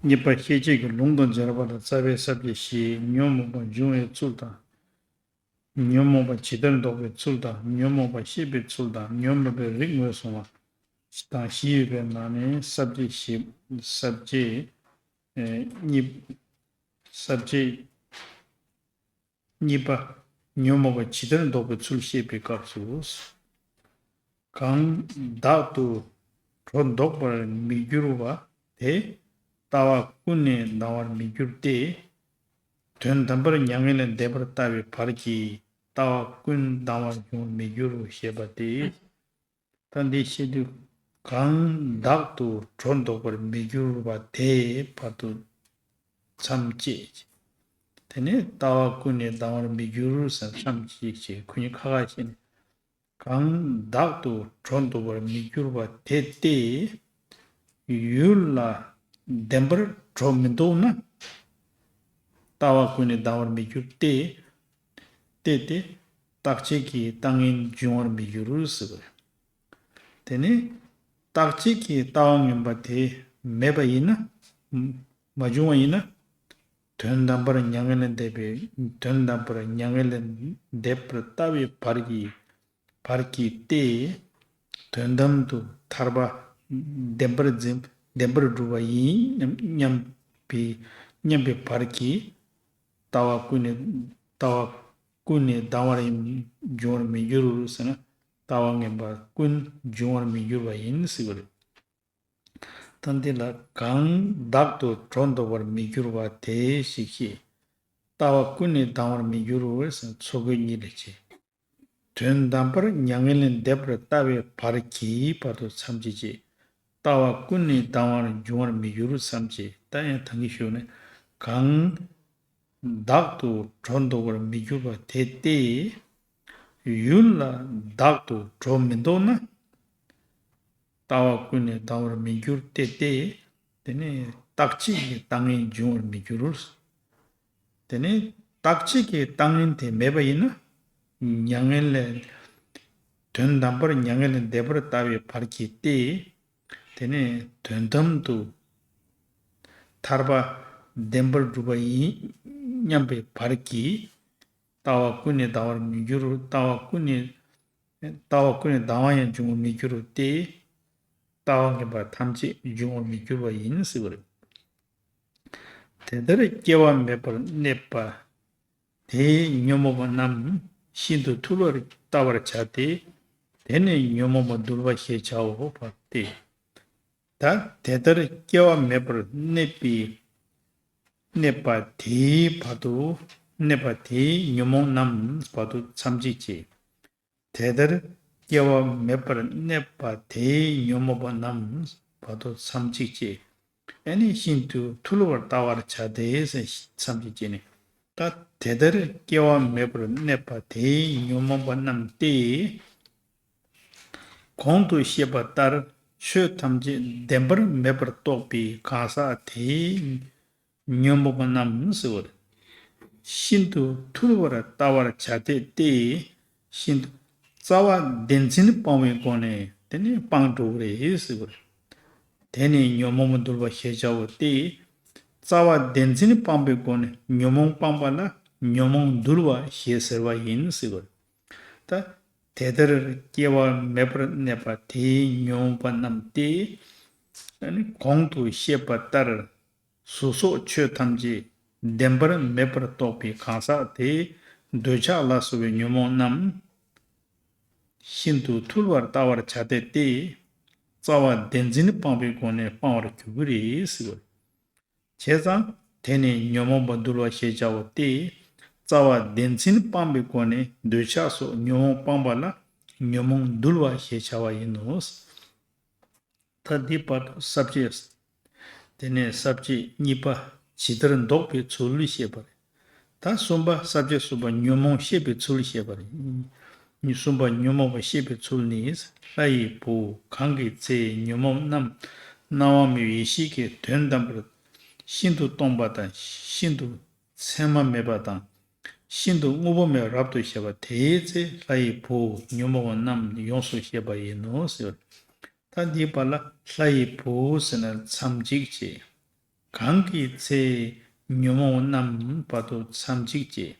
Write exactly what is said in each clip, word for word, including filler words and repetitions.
གཉིས་པ་ཤེས་བྱེད་ཀྱི་ལུང་དང་སྦྱར་བ་ལ་རྩ་བའི་ས་བཅད་བཞི། ཉོན་མོངས་པ་འབྱུང་བའི་ཚུལ་དང་། ཉོན་མོངས་པ་ཇི་ལྟར་བཟློག་པའི་ཚུལ་དང་། ཉོན་མོངས་པ་ཤེས་པའི་ཚུལ་དང་། ཉོན་མོངས་པའི་རིགས་ངོས་བཟུང་བ་དང་བཞི་ཡོད་པའི་ནང་ནས་ས་བཅད་བཞི། ས་བཅད་ཨེ་གཉིས། ས་བཅད་གཉིས་པ། ཉོན་མོངས་པ་ཇི་ལྟར་བཟློག་པའི་ཚུལ་བཤད་པའི་སྐབས་སུ། གང་བདག་ཏུ་སྒྲོ་འདོགས་པར་མི་འགྱུར་བ་དེ། ལྟ་བ་ཀུན་ནས་ལྡང་བར་མི་འགྱུར་ཏེ། དོན་དམ་པར་མྱ་ངན་ལས་འདས་པར་ལྟ་བའི་བར་གྱིས་ལྟ་བ་ཀུན་ལྡང་བར་འགྱུར་བར་མི་འགྱུར་ཞེས་པ་སྟེ། ད་འདི་བཤད་དུས། གང་བདག་ཏུ་སྒྲོ་འདོགས་པར་མི་འགྱུར་བ་དེ་བར་དུ་མཚམས་བཅད། དེ་ནས་ལྟ་བ་ཀུན་ནས་ལྡང་བར་མི་འགྱུར་ཟེར་མཚམས་གཅིག་བྱས། ཁོ་གཉིས་ཁ་ཁ་བྱས་ནས། གང་བདག་ཏུ་སྒྲོ་འདོགས་པར་མི་འགྱུར་བ་དེ་སྟེ། ཡུལ་ལ་བདེན་པར་སྒྲོ་མི་འདོགས་ན། ལྟ་བ་ཀུན་ནས་ལྡང་བར་མི་འགྱུར་ཏེ། དེ་སྟེ། རྟག་ཆད་ཀྱི་ལྟ་ངན་འབྱུང་བར་མི་འགྱུར་ཟེར་བ་རེད། དེ་ནི་རྟག་ཆད་ཀྱི་ལྟ་བ་ངན་པ་དེ་མེད་པ་ཡིན་ན། མ་བྱུང་བ་ཡིན་ན། དོན་དམ་པར་མྱ་ངན་ལས་འདས་པའི། དོན་དམ་པར་མྱ་ངན་ལས་འདས་པར་ལྟ་བའི་བར་གྱི་བར་གྱིས་ཏེ། དོན་དམ་དུ་ཐར་པ་བདེན་པར་འཛིན། བདེན་པར་གྲུབ་པ་ཡིན་སྙམ་པའི་སྙམ་པའི་བར་གྱིས། ལྟ་བ་ཀུན་ནས། ལྟ་བ་ཀུན་ནས་ལྡང་བར་འབྱུང་བར་མི་འགྱུར་ཟེར་ན། ལྟ་བ་ངན་པ་ཀུན་འབྱུང་བར་མི་འགྱུར་བ་ཡིན་ཟེར་བ་རེད། ད་འདི་ལ་གང་བདག་ཏུ་སྒྲོ་འདོགས་པར་མི་འགྱུར་བ་དེ་ཞིག་ཤེས། ལྟ་བ་ཀུན་ནས་ལྡང་བར་མི་འགྱུར་ཟེར་ཚོགས་ཀྱི་གཉིས་ལས་བྱེད། དོན་དམ་པར་མྱ་ངན་ལས་འདས་པར་ལྟ་བའི་བར་གྱི་བར་དུ་མཚམས་བཅད་ཅེས། ལྟ་བ་ཀུན་ནས་ལྡང་བར་འབྱུང་བར་མི་འགྱུར་མཚམས་བཅད། ད་ཡང་ད་གིན་ཞུས་ནས། གང་བདག་ཏུ་སྒྲོ་འདོགས་པར་མི་འགྱུར་བ་དེ་སྟེ། ཡུལ་ལ་བདག་ཏུ་སྒྲོ་མི་འདོགས་ན། ལྟ་བ་ཀུན་ནས་ལྡང་བར་མི་འགྱུར་ཏེ་སྟེ། དེ་ནི་རྟག་ཆད་ཀྱི་ལྟ་ངན་འབྱུང་བར་མི་འགྱུར། དེ་ནི་རྟག་ཆད་ཀྱི་ལྟ་ངན་དེ་མེད་པ་ཡིན་ན། མྱ་ངན་ལས། དོན་དམ་པར་མྱ་ངན་ལས་འདས་པར་ལྟ་བའི་བར་གྱིས་ཏེ། དེ་ནི་དོན་དམ་དུ་ཐར་པ་བདེན་པར་གྲུབ་པ་ཡིན་སྙམ་པའི་བར་གྱིས། ལྟ་བ་ཀུན་ནས་ལྡང་བར་མི་འགྱུར། ལྟ་བ་ཀུན་ནས། ལྟ་བ་ཀུན་ནས་ལྡང་བ་ཡང་འབྱུང་བར་མི་འགྱུར་ཏེ། ལྟ་བ་ངན་པ་ཐམས་ཅད་འབྱུང་བར་མི་འགྱུར་བ་ཡིན་ཟེར་བ་རེད། དེ་ལྟར་སྐྱེ་བ་མེད་པར་གནས་པ་དེས་ཉོན་མོངས་པ་རྣམས་ཤིན་ཏུ་ཐུལ་བར་བལྟ་བར་བྱ་སྟེ། དེ་ནས་ཉོན་མོངས་པ་འདུལ་བ་ཞེས་བྱའོ། བ་སྟེ། ད་དེ་ལྟར་སྐྱེ་བ་མེད་པར་གནས་པའི་གནས་པ་དེའི་བར་དུ། གནས་པ་དེས་ཉོན་མོངས་རྣམས་བར་དུ་མཚམས་བཅད་ཅེས། དེ་ལྟར་སྐྱེ་བ་མེད་པར་གནས་པ་དེས་ཉོན་མོངས་པ་རྣམས་བར་དུ་མཚམས་བཅད་ཅེས། ཨ་ནི་ཤིན་ཏུ་ཐུལ་བར་བལྟ་བར་བྱ་སྟེ་ཟེར་མཚམས་བཅད་ཅེས་ནི། ད་དེ་ལྟར་སྐྱེ་བ་མེད་པར་གནས་པ་དེས་ཉོན་མོངས་པ་རྣམས་ཏེ། གོང་དུ་བཤད་པ་ལྟར་ཆོས་ཐམས་ཅད་བདེན་པར་མེད་པར་རྟོགས་པའི་གང་ཟག་དེས་ཉོན་མོངས་པ་རྣམས་ཟེར་བ་རེད། ཤིན་ཏུ་ཐུལ་བར་བལྟ་བར་བྱ་སྟེ་སྟེ། ཤིན་ཏུ་རྩ་བ་བདེན་འཛིན་སྤང་བའི་སྒོ་ནས་དེ་ནི་སྤང་འགྲོ་གི་རེད་ཟེར་བ་རེད། དེ་ནི་ཉོན་མོངས་པ་འདུལ་བ་ཞེས་བྱའོ་སྟེ། རྩ་བ་བདེན་འཛིན་སྤངས་པའི་སྒོ་ནས་ཉོན་མོངས་སྤངས་པ་ལ་ཉོན་མོངས་འདུལ་བ་ཞེས་ཟེར་བ་ཡིན་ཟེར་བ་རེད། ད་དེ་ལྟར་སྐྱེ་བ་མེད་པར་གནས་པ་དེའི་ཉོན་མོངས་པ་རྣམས་ཏེ། ཨ་ནི་གོང་དུ་བཤད་པ་ལྟར། གཟུགས་སོགས་ཆོས་ཐམས་ཅད་བདེན་པར་མེད་པར་རྟོགས་པའི་གང་ཟག་དེས་འདོད་ཆགས་ལ་སོགས་པའི་ཉོན་མོངས་རྣམས་ཤིན་ཏུ་ཐུལ་བར་བལྟ་བར་བྱ་སྟེ་སྟེ། རྩ་བ་བདེན་འཛིན་སྤངས་པའི་སྒོ་ནས་སྤང་བར་འགྱུར་གྱི་རེད་ཟེར་བ། བྱས་ཙང་དེ་ནི་ཉོན་མོངས་པ་འདུལ་བ་ཞེས་བྱའོ་སྟེ། རྩ་བ་བདེན་འཛིན་སྤངས་པའི་སྒོ་ནས་འདོད་ཆགས་སོགས་ཉོན་མོངས་སྤངས་པ་ལ་ཉོན་མོངས་འདུལ་བ་ཞེས་བྱ་བ་ཡིན་ནོ། ད་འདི་བར་དུ་ས་བཅད། དེ་ནས་ས་བཅད་གཉིས་པ་ཇི་ལྟར་བཟློག་པའི་ཚུལ་བཤད་པ་རེད། ད་གསུམ་པ་ས་བཅད་གསུམ་པ་ཉོན་མོངས་ཤེས་པའི་ཚུལ་བཤད་པ་རེད། གསུམ་པ་ཉོན་མོངས་པ་ཤེས་པའི་ཚུལ་ནི། ལྷ་ཡི་བུ་གང་གི་ཚེ་ཉོན་མོངས་རྣམས་སྣང་བ་མེད་པའི་ཡེ་ཤེས་ཀྱི་དོན་དམ་པར་ཤིན་ཏུ་སྟོང་པ་དང་ཤིན་ཏུ་མཚན་མ་མེད་པ་དང་། ཤིན་ཏུ་དངོས་པོ་མེད་པར་རབ་ཏུ་ཤེས་པ་དེའི་ཚེ་ལྷ་ཡི་བུ་ཉོན་མོངས་པ་རྣམས་ཡོངས་སུ་ཤེས་པ་ཡིན་ནོ་ཟེར། ད་འདིའི་བར་ལ་ལྷ་ཡི་བུ་ཟེར་ན་མཚམས་གཅིག་བྱས། གང་གི་ཚེ་ཉོན་མོངས་རྣམས་བར་དོ་མཚམས་གཅིག་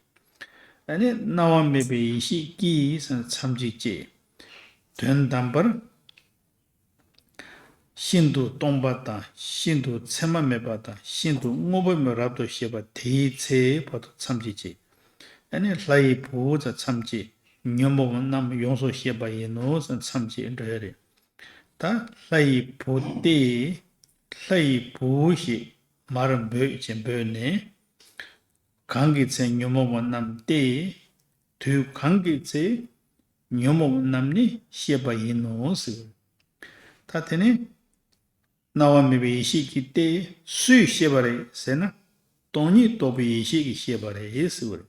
བཅད། ཨ་ནི་སྣང་བ་མེད་པའི་ཡེ་ཤེས་ཀྱིས་མཚམས་གཅིག་བཅད། དོན་དམ་པར་ཤིན་ཏུ་སྟོང་པ་དང་ཤིན་ཏུ་མཚན་མ་མེད་པ་དང་ཤིན་ཏུ་དངོས་པོ་མེད་རབ་ཏུ་ཤེས་པ་དེའི་ཚེ་བར་དོ་མཚམས་གཅིག་བཅད། ཨ་ནི་ལྷ་ཡི་བུ་ཟེར་མཚམས་བཅད། ཉོན་མོངས་རྣམས་ཡོངས་སུ་ཤེས་པ་ཡིན་ནོ་ཟེར་མཚམས་བཅད་འགྲོ་ཡ་རེད། ད་ལྷ་ཡི་བུ་སྟེ། ལྷ་ཡི་བུ་ཞེས་མར་འབོད་ཅེས་འབོད་ནས། གང་གི་ཚེ་ཉོན་མོངས་པ་རྣམས་ཏེ། དུས་གང་གི་ཚེ་ཉོན་མོངས་པ་རྣམས་ནི་ཤེས་པ་ཡིན་ནོ་ཟེར། ད་དེ་ནི་སྣང་བ་མེད་པའི་ཡེ་ཤེས་ཀྱིས་ཏེ་སུས་ཤེས་པ་རེད་ཟེར་ན། སྟོང་ཉིད་རྟོགས་པའི་ཡེ་ཤེས་ཀྱིས་ཤེས་པ་རེད་ཟེར་བ་རེད།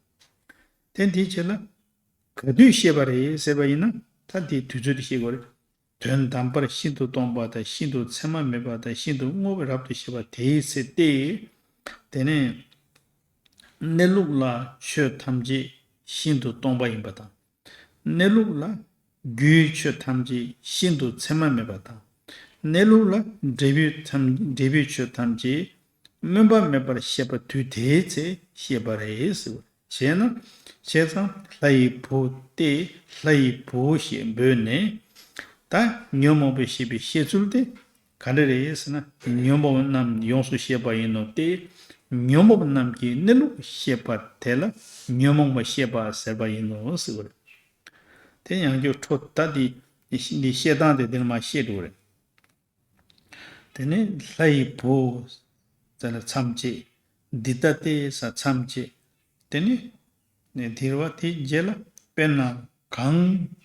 དེ་འདིའི་ཆེད་ལ་ག་དུས་ཤེས་པ་རེད་ཟེར་བ་ཡིན་ན། ད་དེའི་དུས་ཚོད་དེ་ཤེས་དགོས་རེད། དོན་དམ་པར་ཤིན་ཏུ་སྟོང་པ་དང་ཤིན་ཏུ་མཚན་མ་མེད་པ་དང་ཤིན་ཏུ་དངོས་པོ་རབ་ཏུ་ཤེས་པ་དེའི་ཚེ་སྟེ། དེ་ནས་གནས་ལུགས་ལ་ཆོས་ཐམས་ཅད་ཤིན་ཏུ་སྟོང་པ་ཡིན་པ་དང་། གནས་ལུགས་ལ་རྒྱུའི་ཆོས་ཐམས་ཅད་ཤིན་ཏུ་མཚན་མ་མེད་པ་དང་། གནས་ལུགས་ལ་འབྲས་བུའི་ཐམས་འབྲས་བུའི་ཆོས་ཐམས་ཅད་སྨོན་པ་མེད་པར་ཤེས་པ་དུས་དེའི་ཚེ་ཤེས་པ་རེད་ཟེར་བ། བྱས་ན། བྱས་ཙང་ལྷ་ཡི་བུ་སྟེ་ལྷ་ཡི་བུ་ཞེས་འབོད་ནས། ད་ཉོན་མོངས་པའི་ཤེས་པའི་བཤད་ཚུལ་དེ་ག་འདྲ་རེད་ཟེར་ན། ཉོན་མོངས་རྣམས་ཡོངས་སུ་ཤེས་པ་ཡིན་ནོ་སྟེ། ཉོན་མོངས་རྣམས་ཀྱི་གནས་ལུགས་ཤེས་པ་དེ་ལ་ཉོན་མོངས་པ་ཤེས་པ་ཟེར་བ་ཡིན་ནོ་ཟེར་བ་རེད། དེ་ཡང་རྒྱུ་འཕྲོ་ད་འདི་འདི་བཤད་སྟངས་དེ་འདིར་མ་བཤད་འགྲོ་རེད། དེ་ནས་ལྷ་ཡི་བུ་ཟེར་ན་མཚམས་བཅད། འདི་ལྟ་སྟེ་ཟེར་མཚམས་བཅད། དེ་ནས་ནས་དེ་བ་དེའི་རྗེས་ལ། དཔེར་ན་གང་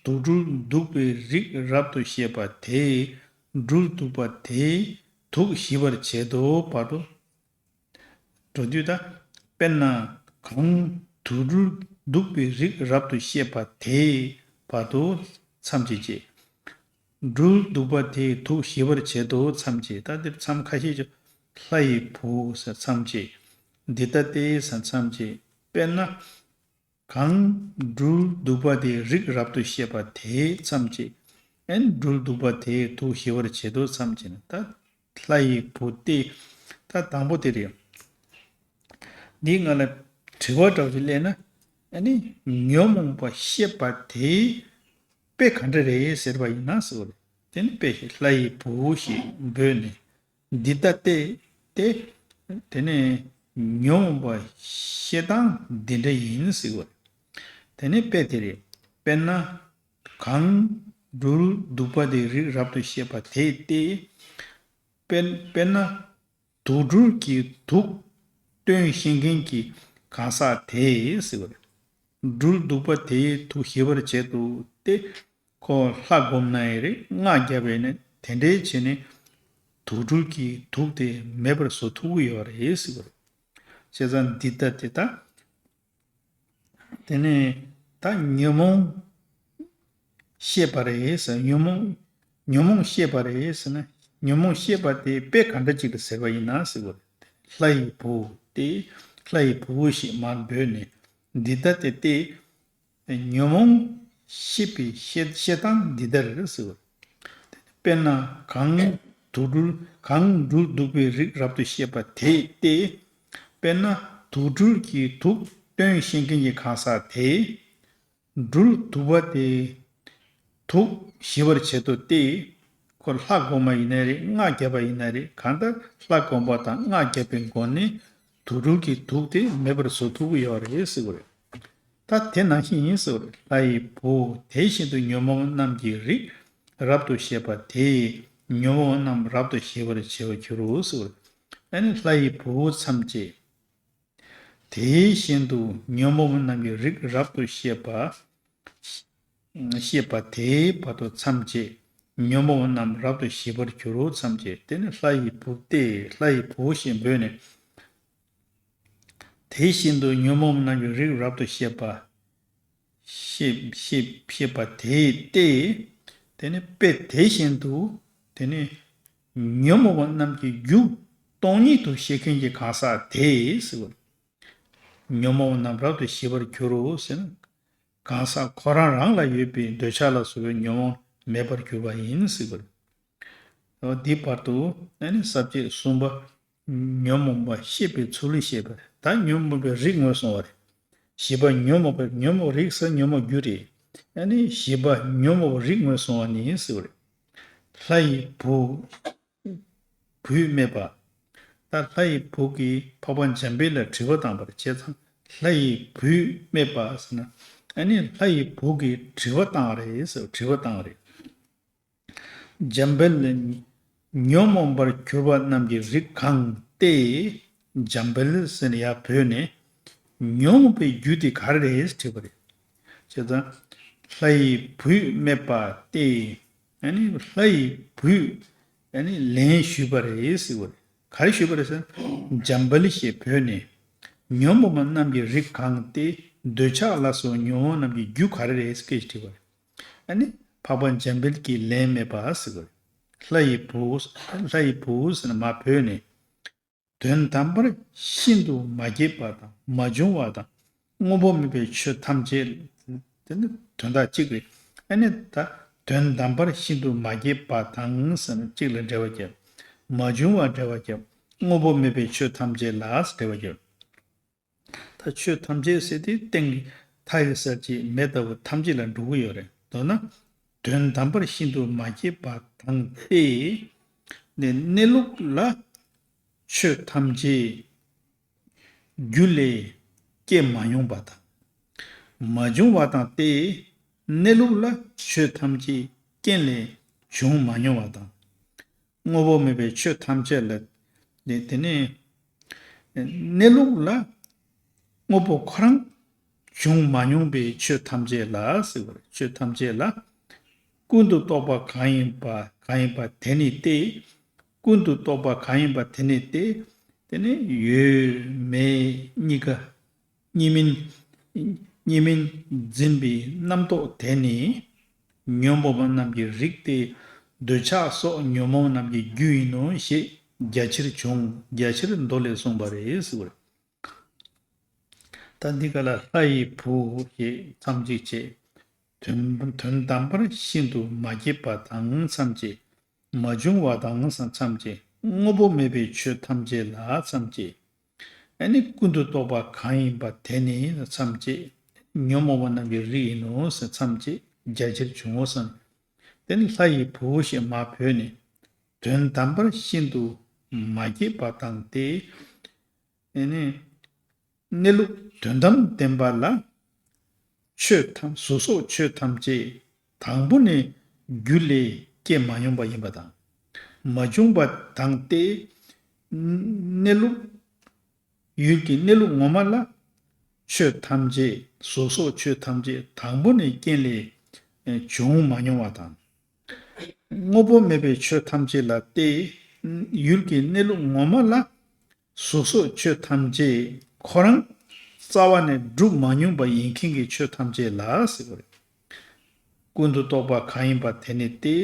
དུག་སྦྲུལ་གདུག་པའི་རིགས་རབ་ཏུ་ཤེས་པ་དེས་སྦྲུལ་གདུག་པ་དེའི་དུག་ཞི་བར་བྱེད་དོ་བར་དུ། འགྲོ་དུས་ད། དཔེར་ན་གང་དུག་སྦྲུལ་གདུག་པའི་རིགས་རབ་ཏུ་ཤེས་པ་དེའི་བར་དུ་མཚམས་བཅད་བཅད། སྦྲུལ་གདུག་པ་དེའི་དུག་ཞི་བར་བྱེད་དོ་མཚམས་བཅད། ད་འདིར་མཚམས་ཁ་ཤས་ཀྱི། ལྷ་ཡི་བུ་ཟེར་མཚམས་བཅད། འདི་ལྟ་སྟེ་ཟེར་མཚམས་བཅད། དཔེར་ན། གང་སྦྲུལ་གདུག་པ་དེའི་རིགས་རབ་ཏུ་ཤེས་པ་དེའི་མཚམས་བཅད། ཨན་སྦྲུལ་གདུག་པ་དེའི་དུག་ཞི་བར་བྱེད་དོ་མཚམས་བཅད་ན། ད་ལྷ་ཡི་བུ་སྟེ། ད་དང་པོ་དེ་རེད། འདིའི་སྔ་ལ་དྲི་བ་འདྲ་བོ་ཞིག་སླེབས་ན། ཨ་ནི་ཉོན་མོངས་པ་ཤེས་པ་དེའི་དཔེ་ག་འདྲ་རེད་ཟེར་བ་ཡིན་ན་ཟེར་བ་རེད། དེ་ནི་དཔེ་ཞིག་ལྷ་ཡི་བུ་ཞེས་འབོད་ནས། འདི་ལྟ་སྟེ། དེ་ནི་ཉོན་མོངས་པ་ཤེས་སྟངས་འདི་འདྲ་ཡིན་ཟེར་བ་རེད། དེ་ནི་དཔེ་དེ་རེད། དཔེར་ན། གང་སྦྲུལ་གདུག་པ་དེའི་རིགས་རབ་ཏུ་ཤེས་པ་དེ་སྟེ། དཔེར་དཔེར་ན། དུག་སྦྲུལ་གྱི་དུག་སྟོན་ཤེས་མཁན་གྱི་གང་ཟག་དེས་ཟེར་བ་རེད། སྦྲུལ་གདུག་པ་དེའི་དུག་ཞི་བར་བྱེད་དོ་སྟེ། ཁོ་ལྷ་བསྒོམ་ན་ཡང་རེད། སྔགས་བརྒྱབ་པ་ཡིན་ན་དེ་འདྲའི་བྱས་ནས་དུག་སྦྲུལ་གྱི་དུག་དེ་མེད་པར་བཟོ་ཐུབ་ཀྱི་ཡོད་རེད་ཟེར་བ་རེད། བྱས་ཙང་འདི་ལྟ་སྟེ་ད། དེ་ནས་ད་ཉོན་མོངས་ཤེས་པ་རེད་ཟེར། ཉོན་མོངས་ཉོན་མོངས་ཤེས་པ་རེད་ཟེར་ན། ཉོན་མོངས་ཤེས་པ་དེ་དཔེ་ག་འདྲ་ཅིག་ཏུ་ཟེར་བ་ཡིན་ན་ཟེར་བ་རེད། ལྷ་ཡི་བུ་སྟེ། ལྷ་ཡི་བུ་ཞེས་མར་འབོད་ནས། འདི་ལྟ་སྟེ་སྟེ། ཉོན་མོངས་ཤེས་པའི་ཤེས་ཤེས་སྟངས་འདི་ལྟར་ཟེར་བ། དཔེར་ན་གང་དུག་སྦྲུལ་གང་སྦྲུལ་གདུག་པའི་རིགས་རབ་ཏུ་ཤེས་པ་དེ་སྟེ། དཔེར་ན་དུག་སྦྲུལ་གྱི་དུག་སྟོན་ཤེས་མཁན་གྱི་གང་ཟག་དེས། སྦྲུལ་གདུག་པ་དེའི་དུག་ཞི་བར་བྱེད་དོ་སྟེ། ཁོ་ལྷ་བསྒོམ་པ་ཡིན་ན་རེད། སྔགས་བརྒྱབ་པ་ཡིན་ན་རེད། གང་ལྟར་ལྷ་བསྒོམ་པ་དང་སྔགས་བརྒྱབ་པའི་སྒོ་ནས་དུག་སྦྲུལ་གྱི་དུག་དེ་མེད་པར་བཟོ་ཐུབ་ཀྱི་ཡོད་རེད་ཟེར་བ་རེད། ད་དེ་ནང་བཞིན་ཡིན་ཟེར་བ་རེད། ལྷ་ཡི་བུ་དེ་བཞིན་དུ་ཉོན་མོངས་རྣམས་ཀྱི་རིགས་རབ་ཏུ་ཤེས་པ་དེས་ཉོན་མོངས་རྣམས་རབ་ཏུ་ཞི་བར་བྱེད་པར་འགྱུར་རོ་ཟེར་བ་རེད། ཨ་ནི་ལྷ་ཡི་བུ་མཚམས་བཅད། དེ་བཞིན་དུ་ཉོན་མོངས་རྣམས་ཀྱི་རིགས་རབ་ཏུ་ཤེས་པ། ཤེས་པ་དེའི་བར་དུ་མཚམས་བཅད། ཉོན་མོངས་རྣམས་རབ་ཏུ་ཞི་བར་འགྱུར་རོ་མཚམས་བཅད། དེ་ནི་ལྷ་ཡི་བུ་སྟེ། ལྷ་ཡི་བུ་ཞེས་འབོད་ནས། དེ་བཞིན་དུ་ཉོན་མོངས་རྣམས་ཀྱི་རིགས་རབ་ཏུ་ཤེས་པ། ཤེས་ཤེས་ཤེས་པ་དེའི་སྟེ། དེ་ནི་དཔེ་དེ་བཞིན་དུ། དེ་ནི་ཉོན་མོངས་པ་རྣམས་ཀྱི་རྒྱུ་སྟོང་ཉིད་དུ་ཤེས་མཁན་གྱི་གང་ཟག་དེས་ཟེར་བ། ཉོན་མོངས་རྣམས་རབ་ཏུ་ཞི་བར་འགྱུར་རོ་ཟེར་ན། གང་ཟག་ཁོ་རང་རང་ལ་ཡོད་པའི་འདོད་ཆགས་ལ་སོགས་པའི་ཉོན་མོངས་མེད་པར་གྱུར་པ་ཡིན་ཟེར་བ། འོ་འདི་བར་དུ་ཨ་ནི་ས་བཅད་གསུམ་པ། ཉོན་མོངས་པ་ཤེས་པའི་ཚུལ་ལ་བཤད་པ་རེད། ད་ཉོན་མོངས་པའི་རིགས་ངོས་བཟུང་བ་རེད། བཞི་པ་ཉོན་མོངས་པའི་ཉོན་མོངས་རིགས་ཟེར་ཉོན་མོངས་རྒྱུ་རེད། ཨ་ནི་བཞི་པ་ཉོན་མོངས་པའི་རིགས་ངོས་བཟུང་བ་ནི་ཟེར་བ་རེད། ལྷ་ཡི་བུ། བུས་སྨྲས་པ། ད་ལྷ་ཡི་བུ་གིས་འཕགས་པ་འཇམ་དཔལ་ལ་དྲི་བ་བཏང་བ་རེད། བྱས་ཙང་ལྷ་ཡི་བུས་སྨྲས་པ་ཟེར་ན། ཨ་ནི་ལྷ་ཡི་བུ་གིས་དྲི་བ་བཏང་བ་རེད་ཟེར། དྲི་བ་བཏང་བ་རེད། འཇམ་དཔལ་ལ། ཉོན་མོངས་པར་གྱུར་པ་རྣམས་ཀྱི་རིགས་གང་སྟེ། འཇམ་དཔལ་ཟེར་ནས་ཡར་བོས་ནས། ཉོན་མོངས་པའི་རྒྱུ་དེ་ག་རེ་རེད་དྲིས་པ་རེད། བྱས་ཙང་། ལྷ་ཡི་བུས་སྨྲས་པ་སྟེ། ཨ་ནི་ལྷ་ཡི་བུས། ཨ་ནི་ལན་ཞུས་པ་རེད་ཟེར་བ་རེད། ག་རེ་ཞུས་པ་རེད་ཟེར་ན། འཇམ་དཔལ་ཞེས་བོས་ནས། ཉོན་མོངས་པ་རྣམས་ཀྱི་རིགས་གང་སྟེ། འདོད་ཆགས་ལ་སོགས་ཉོན་མོངས་རྣམས་ཀྱི་རྒྱུ་ག་རེ་རེད་ཟེར་སྐད་ཅིག་དྲིས་པ་རེད། ཨ་ནི་འཕགས་པ་འཇམ་དཔལ་གྱིས་ལན་སྨྲས་པ་ཟེར་བ་རེད། ལྷ་ཡི་བུ། ལྷ་ཡི་བུ་ཟེར་ནས་མར་བོས་ནས། དོན་དམ་པར་ཤིན་ཏུ་མ་སྐྱེས་པ་དང་མ་བྱུང་བ་དང་དངོས་པོ་མེད་པའི་ཆོས་ཐམས་ཅད། དེ་ནི་དོན་དག་གཅིག་རེད། ཨ་ནི་ད་དོན་དམ་པར་ཤིན་ཏུ་མ་སྐྱེས་པ་དང་ཟེར་ནས་གཅིག་ལ་འགྲེལ་བ་བརྒྱབ། མ་བྱུང་བ་འགྲེལ་བ་བརྒྱབ། དངོས་པོ་མེད་པའི་ཆོས་ཐམས་ཅད་ལ་འགྲེལ་བ་བརྒྱབ། ད་ཆོས་ཐམས་ཅད་ཟེར་དེ་སྟེང་གི་མཐའ་ཡི་གསལ་བྱེད་མེ་ལྟ་བུ་ཐམས་ཅད་ལ་འགྲོ་གི་ཡོད་རེད། མདོར་ན། དོན་དམ་པར་ཤིན་ཏུ་མ་སྐྱེས་པ་དང་སྟེ། ནས་གནས་ལུགས་ལ་ཆོས་ཐམས་ཅད་རྒྱུ་ལས་སྐྱེ་མ་མྱོང་བ་དང་། མ་བྱུང་བ་དང་སྟེ། གནས་ལུགས་ལ་ཆོས་ཐམས་ཅད་རྐྱེན་ལས་བྱུང་མ་མྱོང་བ་དང་། དངོས་པོ་མེད་པའི་ཆོས་ཐམས་ཅད་ལ། དེ་དེ་ནས་གནས་ལུགས་ལ་དངོས་པོ་ཁོ་རང་བྱུང་མ་མྱོང་པའི་ཆོས་ཐམས་ཅད་ལ་ཟེར་བ་རེད། ཆོས་ཐམས་ཅད་ལ་ཀུན་ཏུ་རྟོག་པ་གང་ཡིན་པ་གང་ཡིན་པ་དེ་ནི་སྟེ། ཀུན་ཏུ་རྟོག་པ་གང་ཡིན་པ་དེ་ནི་སྟེ། དེ་ནི་ཡོད་མེད་གཉིས་ཀ་གཉིས་མིན། གཉིས་མིན་འཛིན་པའི་རྣམ་རྟོག་དེ་ནི། ཉོན་མོངས་པ་རྣམས་ཀྱི་རིགས་ཏེ། འདོད་ཆགས་སོགས་ཉོན་མོངས་རྣམས་ཀྱི་རྒྱུ་ཡིན་ནོ་ཞེས་རྒྱ་ཆེར་འབྱུང་། རྒྱ་ཆེར་མདོ་ལས་གསུངས་པ་རེད་ཟེར་བ་རེད། ད་འདི་ག་ལ་ལྷ་ཡི་བུ་ཞེས་མཚམས་གཅིག་བྱས། དོན་དོན་དམ་པར་ཤིན་ཏུ་མ་སྐྱེས་པ་དང་མཚམས་བཅད། མ་བྱུང་བ་དང་མཚམས་བཅད། དངོས་པོ་མེད་པའི་ཆོས་ཐམས་ཅད་ལ་མཚམས་བཅད། ཨ་ནི་ཀུན་ཏུ་རྟོག་པ་གང་ཡིན་པ་དེ་ནི་མཚམས་བཅད། ཉོན་མོངས་པ་རྣམས་ཀྱི་རིགས་ཡིན་ནོ་ཟེར་མཚམས་བཅད་རྒྱ་ཆེར་འབྱུང་ངོ་བསམ། དེ་ནི་ལྷ་ཡི་བུ་ཞེས་མ་བོས་ནས། དོན་དམ་པར་ཤིན་ཏུ་མ་སྐྱེས་པ་དང་སྟེ། ཨ་ནི། གནས་ལུགས་དོན་དམ་བདེན་པ་ལ། ཆོས་ཐམས་གཟུགས་སོགས་ཆོས་ཐམས་ཅད་དང་པོ་ནས་རྒྱུ་ལས་སྐྱེ་མ་མྱོང་བ་ཡིན་པ་དང་། མ་བྱུང་བ་དང་སྟེ། གནས་ལུགས། ཡུལ་གྱི་གནས་ལུགས་ངོ་མ་ལ། ཆོས་ཐམས་ཅད་གཟུགས་སོགས་ཆོས་ཐམས་ཅད་དང་པོ་ནས་རྐྱེན་ལས་བྱུང་མ་མྱོང་བ་དང་། དངོས་པོ་མེད་པའི་ཆོས་ཐམས་ཅད་ལ་སྟེ། ཡུལ་གྱི་གནས་ལུགས་ངོ་མ་ལ། གཟུགས་སོགས་ཆོས་ཐམས་ཅད་ཁོ་རང་རྩ་བ་ནས་གྲུབ་མ་མྱོང་པ་ཡིན་མཁན་གྱི་ཆོས་ཐམས་ཅད་ལ་ཟེར་བ་རེད། ཀུན་ཏུ་རྟོག་པ་གང་ཡིན་པ་དེ་ནི་སྟེ།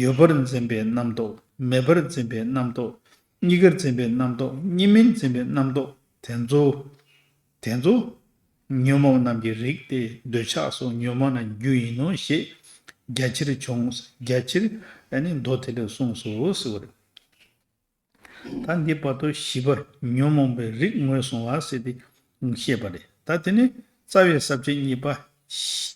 ཡོད་པར་འཛིན་པའི་རྣམ་རྟོག་མེད་པར་འཛིན་པའི་རྣམ་རྟོག་གཉིས་ཀར་འཛིན་པའི་རྣམ་རྟོག་གཉིས་མིན་འཛིན་པའི་རྣམ་རྟོག་དེ་ཚོ། དེ་ཚོ། ཉོན་མོངས་རྣམས་ཀྱི་རིགས་ཏེ་འདོད་ཆགས་སོགས་ཉོན་མོངས་རྣམས་རྒྱུ་ཡིན་ནོ་ཞེས་རྒྱ་ཆེར་བྱུང་། རྒྱ་ཆེར་ཨ་ནི་མདོ་དེ་ལས་གསུངས་སོ་ཟེར་བ་རེད། ད་འདི་བར་དུ་བཞི་པ་ཉོན་མོངས་པའི་རིགས་ངོས་བཟུང་བ་ཟེར་ཏེ་བཤད་པ་རེད། ད་དེ་ནི་རྩ་བའི་ས་བཅད་གཉིས་པ།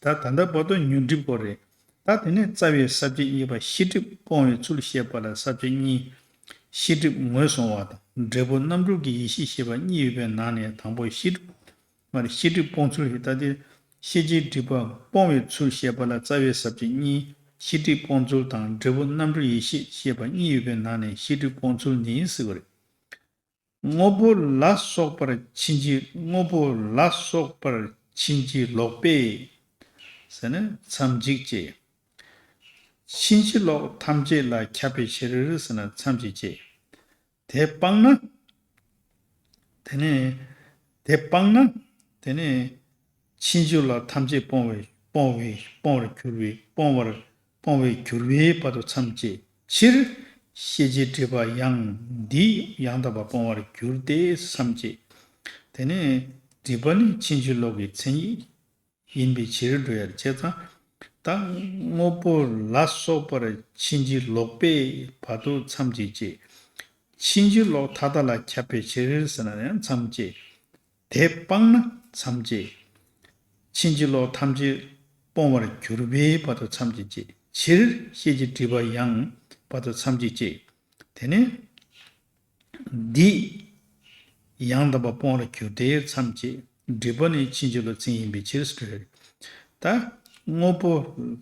ད་ད་ལྟ་བར་དུ་ཉོན་སྒྲིབ་སྐོར་རེད། ད་དེ་ནི་རྩ་བའི་ས་བཅད་གཉིས་པ་ཤེས་སྒྲིབ་སྤོང་བའི་ཚུལ་བཤད་པ་ལ་ས་བཅད་གཉིས། ཤེས་སྒྲིབ་ངོས་བཟུང་བ་དང་འབྲས་བུ་རྣམ་གྲོལ་གྱི་ཡེ་ཤེས་བཤད་པ་གཉིས་ཡོད་པའི་ནང་ནས་དང་པོ་ཤེས་སྒྲིབ། མར་ཤེས་སྒྲིབ་སྤོང་ཚུལ་ཞེས་ད་དེ། ཤེས་བྱའི་སྒྲིབ་པ་སྤོང་བའི་ཚུལ་བཤད་པ་ལ་རྩ་བའི་ས་བཅད་གཉིས། ཤེས་སྒྲིབ་སྤོང་ཚུལ་དང་འབྲས་བུ་རྣམ་གྲོལ་ཡེ་ཤེས་བཤད་པ་གཉིས་ཡོད་པའི་ནང་ནས་ཤེས་སྒྲིབ་སྤོང་ཚུལ་ནི་ཟེར་བ་རེད། དངོས་པོ་ལ་སོགས་པར་ཕྱིན་ཅི། དངོས་པོ་ལ་སོགས་པར་ཕྱིན་ཅི་ལོག་པས་ཟེར་ན་མཚམས་གཅིག་བཅད། ཕྱིན་ཅི་ལོག་ཐམས་ཅད་ལ་ཁྱབ་པའི་ཕྱིར་ཟེར་ན་མཚམས་གཅིག་བཅད། དེ་སྤངས་ན། དེ་ནས། དེ་སྤངས་ན། དེ་ནས། ཕྱིན་ཅི་ལོག་ཐམས་ཅད་སྤོང་བའི་སྤོང་བའི་སྤོང་བར་གྱུར་པའི་སྤོང་བར་སྤོང་བའི་གྱུར་པའི་བར་དུ་མཚམས་བཅད་ཕྱིར། ཤེས་བྱའི་སྒྲིབ་པ་ཡང་འདིས་ཡང་དག་པར་སྤོང་བར་འགྱུར་ཏེ་མཚམས་བཅད། དེ་ནས་སྒྲིབ་པ་ནི་ཕྱིན་ཅི་ལོག་གི་མཚན་ཉིད་ཡིན་པའི་ཕྱིར་འགྲོ་ཡ་བྱས་ཙང་། ད་དངོས་པོ་ལ་སོགས་པར་ཕྱིན་ཅི་ལོག་པའི་བར་དུ་མཚམས་ཀྱིས་བཅད། ཕྱིན་ཅི་ལོག་མཐའ་དག་ལ་ཁྱབ་པའི་ཕྱིར་ཟེར་ན་ཡང་མཚམས་བཅད། དེ་སྤངས་ན་མཚམས་བཅད། ཕྱིན་ཅི་ལོག་ཐམས་ཅད་སྤོང་བར་གྱུར་པའི་བར་དུ་མཚམས་བཅད་བྱེད། ཕྱིར་ཤེས་བྱའི་སྒྲིབ་པ་ཡང་བར་དུ་མཚམས་བཅད་བྱེད། དེ་ནས་འདི་ཡང་དག་པར་སྤོང་བར་གྱུར་ཏེ་མཚམས་བཅད། སྒྲིབ་པ་ནི་ཕྱིན་ཅི་ལོག་མཚན་ཡིན་པའི་ཕྱིར་ཟེར། ད་དངོས་པོ་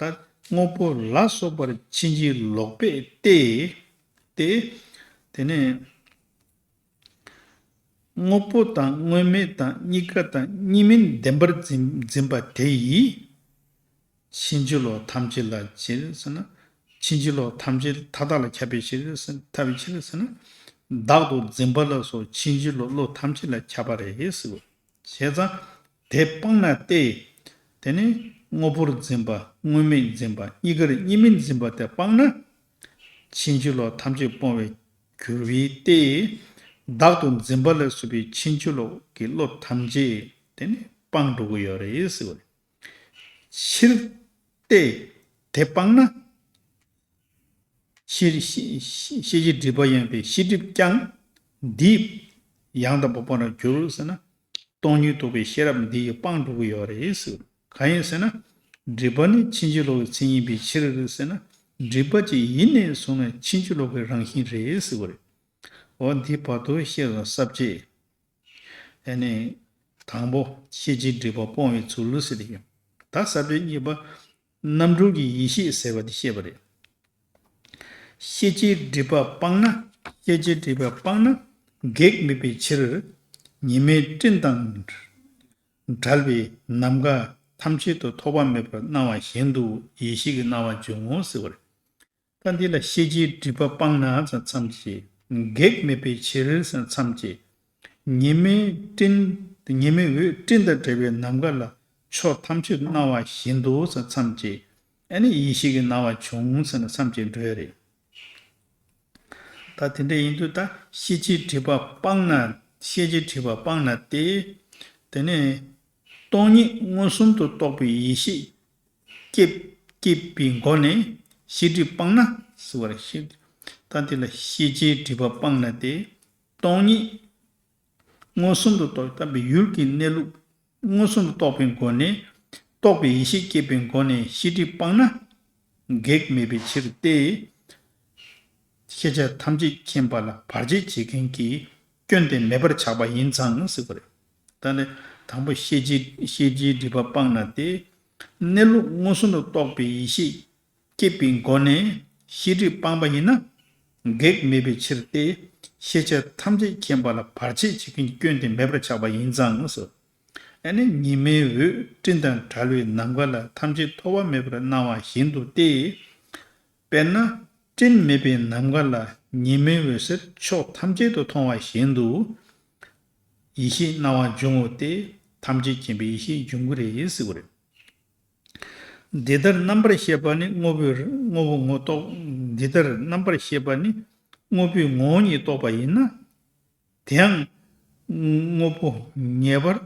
ད་དངོས་པོ་ལ་སོགས་པར་ཕྱིན་ཅི་ལོག་པས་ཏེ། ཏེ། དེ་ནས་དངོས་པོ་དང་དངོས་མེད་དང་གཉིས་ཀ་དང་གཉིས་མིན་བདེན་པར་འཛིན་འཛིན་པ་དེ་ཡིས། ཕྱིན་ཅི་ལོག་ཐམས་ཅད་ལ་ཕྱིར་ཟེར་ན། ཕྱིན་ཅི་ལོག་ཐམས་ཅད་མཐའ་དག་ལ་ཁྱབ་པའི་ཕྱིར་ཟེར་ཐབས་ཕྱིར་ཟེར་ན། བདག་ཏུ་འཛིན་པ་ལ་སོགས་ཕྱིན་ཅི་ལོག་བློ་ཐམས་ཅད་ལ་ཁྱབ་པ་རེད་ཟེར། བྱས་ཙང་དེ་སྤངས་ན་སྟེ། དེ་ནི་དངོས་པོར་འཛིན་པ་དངོས་མེད་འཛིན་པ་གཉིས་ཀར་གཉིས་མིན་འཛིན་པ་དེ་སྤངས་ན། ཕྱིན་ཅི་ལོག་ཐམས་ཅད་སྤོང་བའི་གྱུར་པའི་སྟེ། བདག་ཏུ་འཛིན་པ་ལ་སོགས་པའི་ཕྱིན་ཅི་ལོག་གི་བློ་ཐམས་ཅད་དེ་ནི་སྤངས་འགྲོ་གི་ཡོད་རེད་ཟེར་བ་རེད། ཕྱིར་ཏེ། དེ་སྤངས་ན། ཤེས་ཤེས་ཤེས་བྱའི་སྒྲིབ་པ་ཡིན་པས་ཤེས་སྒྲིབ་ཀྱང་འདིས་ཡང་དག་པར་སྤོང་བར་འགྱུར་ཟེར་ན། སྟོང་ཉིད་རྟོགས་པའི་ཤེས་རབ་འདི་ཡིས་སྤངས་འགྲོ་གི་ཡོད་རེད་ཟེར། གང་ཡིན་ཟེར་ན། སྒྲིབ་པ་ནི་ཕྱིན་ཅི་ལོག་གི་མཚན་ཡིན་པའི་ཕྱིར་ཟེར་ན། སྒྲིབ་པ་ཅིག་ཡིན་ནས་བཟུང་ནས་ཕྱིན་ཅི་ལོག་གི་རང་བཞིན་རེད་ཟེར་བ་རེད། འོ་འདི་བར་དུ་ཤེས་པ་ས་བཅད། ཨ་ནི། དང་པོ་ཤེས་བྱའི་སྒྲིབ་པ་སྤོང་བའི་ཚུལ་ཟེར་ཏེ་ཡོད། ད་ས་བཅད་གཉིས་པ། རྣམ་གྲོལ་གྱི་ཡེ་ཤེས་ཟེར་བ་འདི་བཤད་པ་རེད། ཤེས་བྱའི་སྒྲིབ་པ་སྤངས་ན། ཤེས་བྱའི་སྒྲིབ་པ་སྤངས་ན་གེགས་མེད་པའི་ཕྱིར། ཉི་མའི་སྤྲིན་དང་བྲལ་བའི་ནམ་མཁའ་ཐམས་ཅད་དུ་ཐོགས་པ་མེད་པར་སྣང་བ་བཞིན་དུ་ཡེ་ཤེས་ཀྱི་སྣང་བ་འབྱུང་ངོ་ཟེར་བ་རེད། ད་འདི་ལ་ཤེས་བྱའི་སྒྲིབ་པ་སྤངས་ན་ཙམ་མཚམས་བཅད། གེགས་མེད་པའི་ཕྱིར་ཙམ་མཚམས་བཅད། ཉི་མའི་སྤྲིན། ཉི་མའི་འོད་སྤྲིན་དང་བྲལ་བའི་ནམ་མཁའ་ལ་ཕྱོགས་ཐམས་ཅད་དུ་སྣང་བ་བཞིན་དུ་ཙམ་མཚམས་བཅད། ཨ་ནི་ཡེ་ཤེས་ཀྱི་སྣང་བ་བྱུང་ཟེར་ནས་མཚམས་བཅད་འགྲོ་ཡ་རེད། ད་དེ་འདྲ་ཡིན་དུས་ད་ཤེས་བྱའི་སྒྲིབ་པ་སྤངས་ན། ཤེས་བྱའི་སྒྲིབ་པ་སྤངས་ན་སྟེ། དེ་ནས་སྟོང་ཉིད་མངོན་སུམ་དུ་རྟོགས་པའི་ཡེ་ཤེས་སྐྱེས་སྐྱེས་པའི་སྒོ་ནས་ཤེས་སྒྲིབ་སྤངས་ན་ཟེར་བ་རེད། ཤེས། ད་དེ་ལ་ཤེས་བྱའི་སྒྲིབ་པ་སྤངས་ན་སྟེ། སྟོང་ཉིད་མངོན་སུམ་དུ་རྟོགས། ད་པའི་ཡུལ་གྱི་གནས་ལུགས་མངོན་སུམ་དུ་རྟོགས་པའི་སྒོ་ནས། རྟོགས་པའི་ཡེ་ཤེས་སྐྱེས་པའི་སྒོ་ནས་ཤེས་སྒྲིབ་སྤངས་ན་གེགས་མེད་པའི་ཕྱིར་ཏེ། ཤེས་བྱ་ཐམས་ཅད་མཁྱེན་པ་ལ་བར་ཆད་བྱེད་མཁན་གྱི་སྐྱོན་དེ་མེད་པར་ཆགས་པ་ཡིན་ཙང་ཟེར་བ་རེད། ད་ནི་དང་པོ་ཤེས་བྱའི་ཤེས་བྱའི་སྒྲིབ་པ་སྤངས་ན་སྟེ། གནས་ལུགས་མངོན་སུམ་དུ་རྟོགས་པའི་ཡེ་ཤེས་སྐྱེས་པའི་སྒོ་ནས་ཤེས་སྒྲིབ་སྤངས་པ་ཡིན་ན། གེགས་མེད་པའི་ཕྱིར་ཏེ། ཤེས་བྱ་ཐམས་ཅད་མཁྱེན་པ་ལ་བར་ཆད་བྱེད་མཁན་གྱི་སྐྱོན་དེ་མེད་པར་ཆགས་པ་ཡིན་ཙང་ཟེར། ཨ་ནི་ཉི་མའི་འོད་སྤྲིན་དང་བྲལ་བའི་ནམ་མཁའ་ལ་ཐམས་ཅད་ཐོགས་པ་མེད་པར་སྣང་བ་བཞིན་དུ་སྟེ། དཔེར་ན་སྤྲིན་མེད་པའི་ནམ་མཁའ་ལ་ཉི་མའི་འོད་ཟེར་ཕྱོགས་ཐམས་ཅད་དུ་མཐོང་བ་བཞིན་དུ་ཡེ་ཤེས་སྣང་བ་འབྱུང་ངོ་སྟེ། ཐམས་ཅད་མཁྱེན་པའི་ཡེ་ཤེས་འབྱུང་གི་རེད་ཟེར་བ་རེད། འདི་ལྟར་རྣམ་པར་ཤེས་པ་ནི་དངོས་པོའི་དངོས་པོ་ངོ་རྟོགས། འདི་ལྟར་རྣམ་པར་ཤེས་པ་ནི་དངོས་པོའི་ངོ་བོ་ཉིད་རྟོགས་པ་ཡིན་ན། དེ་ཡང་དངོས་པོ་ངེས་པར་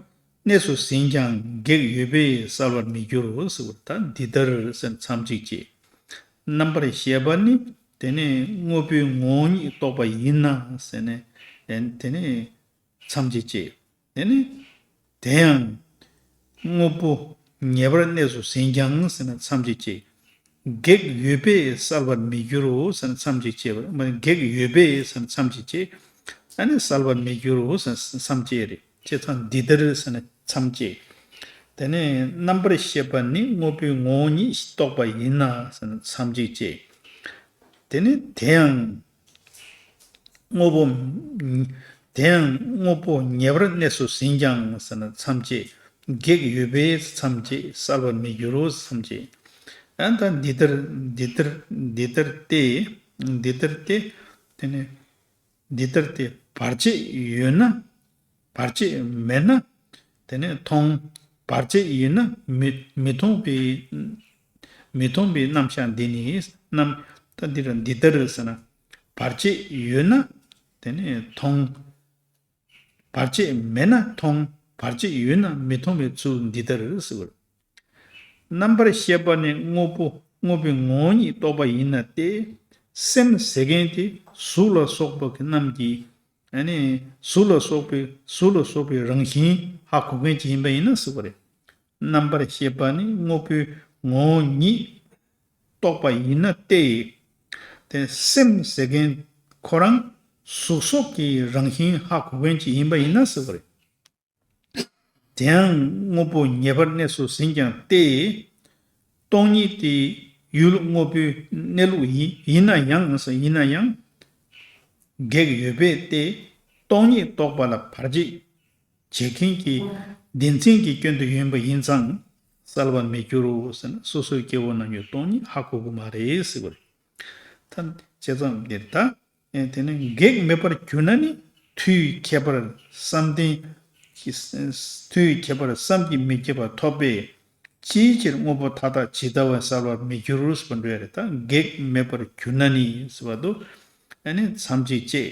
གནས་སུ་ཟིན་ཀྱང་གེགས་ཡོད་པས་བསལ་བར་མི་འགྱུར་རོ་ཟེར་བ། ད་འདི་ལྟར་ཟེར་མཚམས་གཅིག་བཅད། རྣམ་པར་ཤེས་པ་ནི་དེ་ནི་དངོས་པོའི་ངོ་བོ་ཉིད་རྟོགས་པ་ཡིན་ན་ཟེར་ནས། དེ་ནི་མཚམས་གཅིག་བཅད། དེ་ནི་དེ་ཡང་དངོས་པོ་ངེས་པར་གནས་སུ་ཟིན་ཀྱང་ཟེར་ན་མཚམས་གཅིག་བཅད། གེགས་ཡོད་པས་བསལ་བར་མི་འགྱུར་རོ་ཟེར་ན་མཚམས་གཅིག་བཅད་པ། མ་གེགས་ཡོད་པས་ཟེར་ན་མཚམས་གཅིག་བཅད། ཨ་ནི་བསལ་བར་མི་འགྱུར་རོ་ཟེར་ན་མཚམས་བཅད་རེད། བྱས་ཙང་འདི་ལྟར་ཟེར་ན་མཚམས་བཅད། དེ་ནས་རྣམ་པར་ཤེས་པ་ནི་དངོས་པོའི་ངོ་བོ་ཉིད་རྟོགས་པ་ཡིན་ན་ཟེར་ན་མཚམས་གཅིག་བཅད། དེ་ནི་དེ་ཡང་དངོས་པོ། དེ་ཡང་དངོས་པོ་ངེས་པར་གནས་སུ་ཟིན་ཀྱང་ཟེར་ན་མཚམས་བཅད། གེགས་ཡོད་པས་མཚམས་བཅད། བསལ་བར་མི་འགྱུར་རོ་མཚམས་བཅད། ཡང་ད་འདི་ལྟར་འདི་ལྟར་འདི་ལྟར་ཏེ། འདི་ལྟར་ཏེ། དེ་ནི་འདི་ལྟར་ཏེ། བར་ཆད་ཡོད་ན། བར་ཆད་མེད་ན་དེ་ནི་མཐོང་། བར་ཆད་ཡོད་ན་མི་མི་མཐོང་བའི་མི་མཐོང་བའི་རྣམ་གཞག་འདི་ནི་རྣམ། ད་འདི་ལ་འདི་ལྟར་ཟེར་ན། བར་ཆད་ཡོད་ན་དེ་ནི་མཐོང་། བར་ཆད་མེད་ན་མཐོང་། བར་ཆད་ཡོད་ན་མི་མཐོང་བའི་ཚུལ་འདི་ལྟར་ཟེར་བ། རྣམ་པར་ཤེས་པ་ནི་དངོས་པོ་དངོས་པོའི་ངོ་བོ་ཉིད་རྟོགས་པ་ཡིན་ན་སྟེ། སེམས་ཟེར་མཁན་དེ་གཟུགས་ལ་སོགས་པ་གི་རྣམས་ཀྱི། ཨ་ནི་གཟུགས་ལ་སོགས་པའི་གཟུགས་ལ་སོགས་པའི་རང་བཞིན་ཧ་གོ་མཁན་ཅིག་ཡིན་པ་ཡིན་ན་ཟེར་བ་རེད། རྣམ་པར་ཤེས་པ་ནི་དངོས་པོའི་ངོ་བོ་ཉིད་རྟོགས་པ་ཡིན་ན་སྟེ། དེ་སེམས་ཟེར་མཁན་ཁོ་རང་གཟུགས་སོགས་ཀྱི་རང་བཞིན་ཧ་གོ་མཁན་ཅིག་ཡིན་པ་ཡིན་ན་ཟེར་བ་རེད། དེའང་དངོས་པོ་ངེས་པར་གནས་སུ་ཟིན་ཀྱང་སྟེ། སྟོང་ཉིད་དེ་ཡུལ་དངོས་པོའི་གནས་ལུགས་ཡིན་ཡིན་ན་ཡང་ཡིན་ན་ཡང་། གེགས་ཡོད་པས་ཏེ། སྟོང་ཉིད་རྟོགས་པ་ལ་བར་ཆད་བྱེད་མཁན་གྱི་བདེན་འཛིན་གྱི་སྐྱོན་དུ་ཡོད་པ་ཡིན་ཙང་གསལ་བར་མི་འགྱུར་རོ་ཟེར་ན། སོ་སོའི་སྐྱེ་བོ་རྣམས་ཀྱིས་སྟོང་ཉིད་ཧ་གོ་གི་མ་རེད་ཟེར་བ་རེད། ད་བྱས་ཙང་འདིར་ད། ཨེ་དེ་ནི་གེགས་མེད་པར་གྱུར་ན་ནི། མཐུའི་ཁྱད་པར་བསམ་གཏན་གྱི། མཐུའི་ཁྱད་པར་བསམ་གྱིས་མི་ཁྱབ་པ་ཐོབ་པས། ཅིའི་ཕྱིར་དངོས་པོ་མཐའ་དག་ཇི་ལྟ་བ་གསལ་བར་མི་འགྱུར་ཟེར་བ་འགྲོ་ཡ་རེད། ད་གེགས་མེད་པར་གྱུར་ན་ནི་ཟེར་བ་དུ། ཨ་ནི་མཚམས་གཅིག་ཅེས།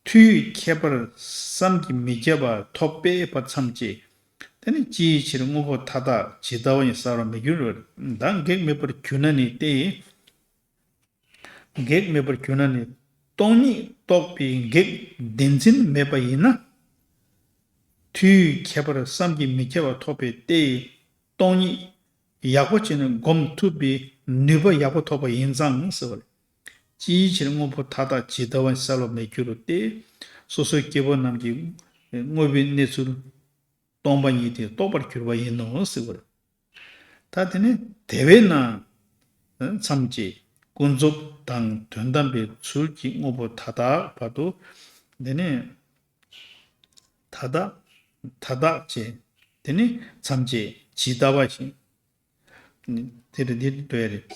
མཐུའི་ཁྱད་པར་བསམ་གྱིས་མི་ཁྱབ་པ་ཐོབ་པས་པ་མཚམས་གཅིག། དེ་ནི་ཅིའི་ཕྱིར་དངོས་པོ་མཐའ་དག་ཇི་ལྟ་བ་ཡིན་གསལ་བར་མི་འགྱུར་རོ། ད་གེགས་མེད་པར་གྱུར་ན་ནི་སྟེ། གེགས་མེད་པར་གྱུར་ན་ནི། སྟོང་ཉིད་རྟོགས་པའི་གེགས་བདེན་འཛིན་མེད་པ་ཡིན་ན། མཐུའི་ཁྱད་པར་བསམ་གྱིས་མི་ཁྱབ་པ་ཐོབ་པས་ཏེ། སྟོང་ཉིད་ཡག་པོ་བྱས་ནས་སྒོམ་ཐུབ་པའི་ནུས་པ་ཡག་པོ་ཐོབ་པ་ཡིན་ཙང་ཟེར་བ་རེད། ཅིའི་ཕྱིར་དངོས་པོ་མཐའ་དག་ཇི་ལྟ་བ་གསལ་བར་མི་འགྱུར་རོ་སྟེ། སོ་སོའི་སྐྱེ་བོ་རྣམས་ཀྱིས་དངོས་པོའི་གནས་ཚུལ་སྟོང་པ་ཉིད་དེ་རྟོགས་པར་གྱུར་པ་ཡིན་ནོ་ཟེར་བ་རེད། ད་དེ་ནི་དེ་བས་ན་མཚམས་བཅད། ཀུན་རྫོབ་དང་དོན་དམ་པའི་ཚུལ་གྱིས་དངོས་པོ་མཐའ་དག་བར་དུ། དེ་ནི་མཐའ་དག་མཐའ་དག་བཅད། དེ་ནི་མཚམས་བཅད་ཇི་ལྟ་བ་བཞིན། དེ་རུ་འདིར་འགྲོ་ཡ་རེད།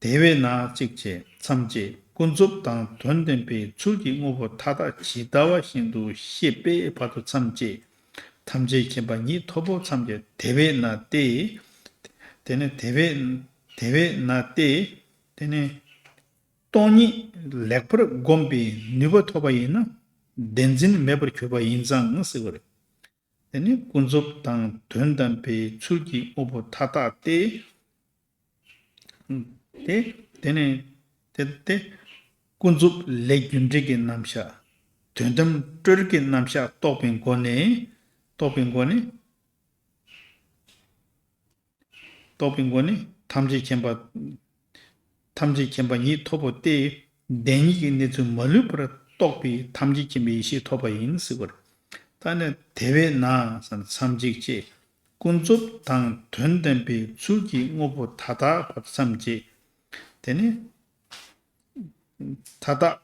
དེ་བས་ན་གཅིག་བྱས་མཚམས་བཅད། ཀུན་རྫོབ་དང་དོན་དམ་པའི་ཚུལ་གྱིས་དངོས་པོ་མཐའ་དག་ཇི་ལྟ་བ་བཞིན་དུ་ཤེས་པའི་བར་དུ་མཚམས་བཅད། ཐམས་ཅད་མཁྱེན་པ་ཉིད་ཐོབ་བོ་མཚམས་བཅད། དེ་བས་ན་སྟེ། དེ་ནི་དེ་བས་དེ་བས་ན་སྟེ། དེ་ནི་སྟོང་ཉིད་ལེགས་པར་བསྒོམས་པའི་ནུས་པ་ཐོབ་པ་ཡིན་ན་བདེན་འཛིན་མེད་པར་གྱུར་པ་ཡིན་ཙང་ཟེར་བ་རེད། དེ་ནི་ཀུན་རྫོབ་དང་དོན་དམ་པའི་ཚུལ་གྱིས་དངོས་པོ་མཐའ་དག་སྟེ། དེ་དེ་ནི་དེ་སྟེ། ཀུན་རྫོབ་ལས་རྒྱུ་འབྲས་ཀྱི་རྣམ་གཞག་དོན་དམ་སྤྲོས་ཀྱི་རྣམ་གཞག་རྟོགས་པའི་སྒོ་ནས། རྟོགས་པའི་སྒོ་ནས། རྟོགས་པའི་སྒོ་ནས་ཐམས་ཅད་མཁྱེན་པ། ཐམས་ཅད་མཁྱེན་པ་ཉིད་ཐོབ་པོ་སྟེ། བདེན་གཉིས་ཀྱི་གནས་ཚུལ་མ་ལུས་པར་རྟོགས་པའི་ཐམས་ཅད་མཁྱེན་པའི་ཡེ་ཤེས་ཐོབ་པ་ཡིན་ཟེར་བ་རེད། ད་ནི་དེ་བས་ན་མཚམས་གཅིག་ཅེས། ཀུན་རྫོབ་དང་དོན་དམ་པའི་ཚུལ་གྱིས་དངོས་པོ་མཐའ་དག་བར་མཚམས་བཅད། དེ་ནི། མཐའ་དག་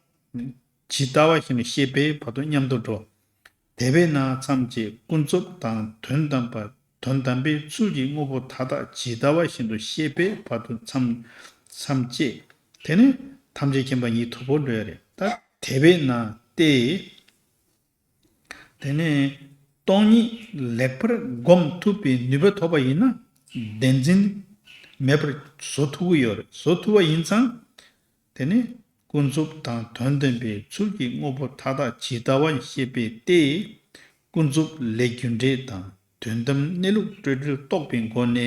ཇི་ལྟ་བ་བཞིན་ཤེས་པའི་བར་དུ་མཉམ་དུ་འགྲོ། དེ་བས་ན་མཚམས་བཅད། ཀུན་རྫོབ་དང་དོན་དམ་པ། དོན་དམ་པའི་ཚུལ་གྱིས་དངོས་པོ་མཐའ་དག་ཇི་ལྟ་བ་བཞིན་དུ་ཤེས་པའི་བར་དུ་མཚམས་མཚམས་བཅད། དེ་ནི་ཐམས་ཅད་མཁྱེན་པ་ཉིད་ཐོབ་པོ་འགྲོ་ཡ་རེད། ད་དེ་བས་ན་སྟེ། དེ་ནས་སྟོང་ཉིད་ལེགས་པར་སྒོམ་ཐུབ་པའི་ནུས་པ་ཐོབ་པ་ཡིན་ན་བདེན་འཛིན་མེད་པར་བཟོ་ཐུབ་ཀྱི་ཡོད་རེད། བཟོ་ཐུབ་པ་ཡིན་ཙང་། དེ་ནི་ཀུན་རྫོབ་དང་དོན་དམ་པའི་ཚུལ་གྱིས་དངོས་པོ་མཐའ་དག་ཇི་ལྟ་བ་ཤེས་པས་ཏེ། ཀུན་རྫོབ་ལས་རྒྱུ་འབྲས་དང་དོན་དམ་གནས་ལུགས་སྤྲོས་བྲལ་རྟོགས་པའི་སྒོ་ནས་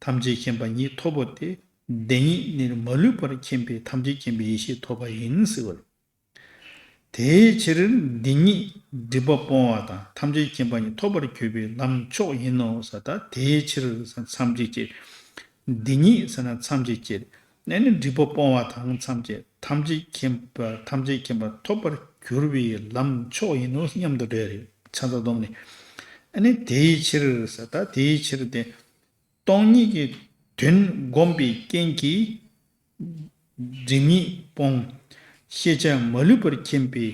ཐམས་ཅད་མཁྱེན་པ་ཉིད་ཐོབ་པོ་སྟེ། བདེན་གཉིས་ནི་མ་ལུས་པར་མཁྱེན་པའི་ཐམས་ཅད་མཁྱེན་པའི་ཡེ་ཤེས་ཐོབ་པ་ཡིན་ཟེར་བ་རེད། དེའི་ཕྱིར་འདི་ཉིད་སྒྲིབ་པ་སྤོང་བ་དང་ཐམས་ཅད་མཁྱེན་པ་ཉིད་ཐོབ་པར་གྱུར་པའི་ལམ་མཆོག་ཡིན་ནོ་ཟེར། ད་དེའི་ཕྱིར་མཚམས་གཅིག་ཅེས། འདི་ཉིད་ཟེར་ན་མཚམས་གཅིག་ཅེས། ཨ་ནི་སྒྲིབ་པ་སྤོང་བ་དང་མཚམས་གཅིག། ཐམས་ཅད་མཁྱེན་པ་ཐམས་ཅད་མཁྱེན་པ་ཐོབ་པར་གྱུར་པའི་ལམ་མཆོག་ཡིན་ནོ་སྙམ་དུ་འདོད་རེད། ཕྱག་འཚལ་སྡོམ་ནི། ཨ་ནི་དེའི་ཕྱིར་ཟེར། ད་དེའི་ཕྱིར་ཏེ། སྟོང་ཉིད་ཀྱི་དོན་བསྒོམས་པའི་རྐྱེན་གྱིས་སྒྲིབ་གཉིས་སྤོང་། ཤེས་བྱ་མ་ལུས་པར་མཁྱེན་པའི་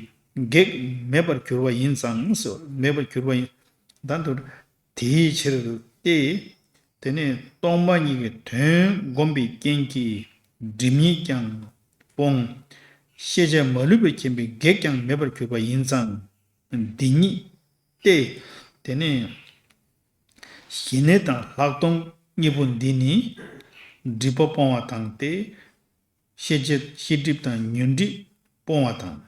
གེགས་མེད་པར་གྱུར་པ་ཡིན་ཙང་ཟེར། མེད་པར་གྱུར་པ་ཡིན། ད་དུ་དེའི་ཕྱིར་ཏེ། དེ་ནས་སྟོང་པ་ཉིད་ཀྱི་དོན་བསྒོམས་པའི་རྐྱེན་གྱིས་སྒྲིབ་གཉིས་ཀྱང་སྤོང་། ཤེས་བྱ་མ་ལུས་པར་མཁྱེན་པའི་གེགས་ཀྱང་མེད་པར་གྱུར་པ་ཡིན་ཙང་། འདི་ཉིད་ཏེ། དེ་ནས་ཞི་གནས་དང་ལྷག་མཐོང་གཉིས་པོ་འདི་ནི་སྒྲིབ་པ་སྤོང་བ་དང་སྟེ། ཤེས་བྱེད་ཤེས་སྒྲིབ་དང་ཉོན་སྒྲིབ་སྤོང་བ་དང་།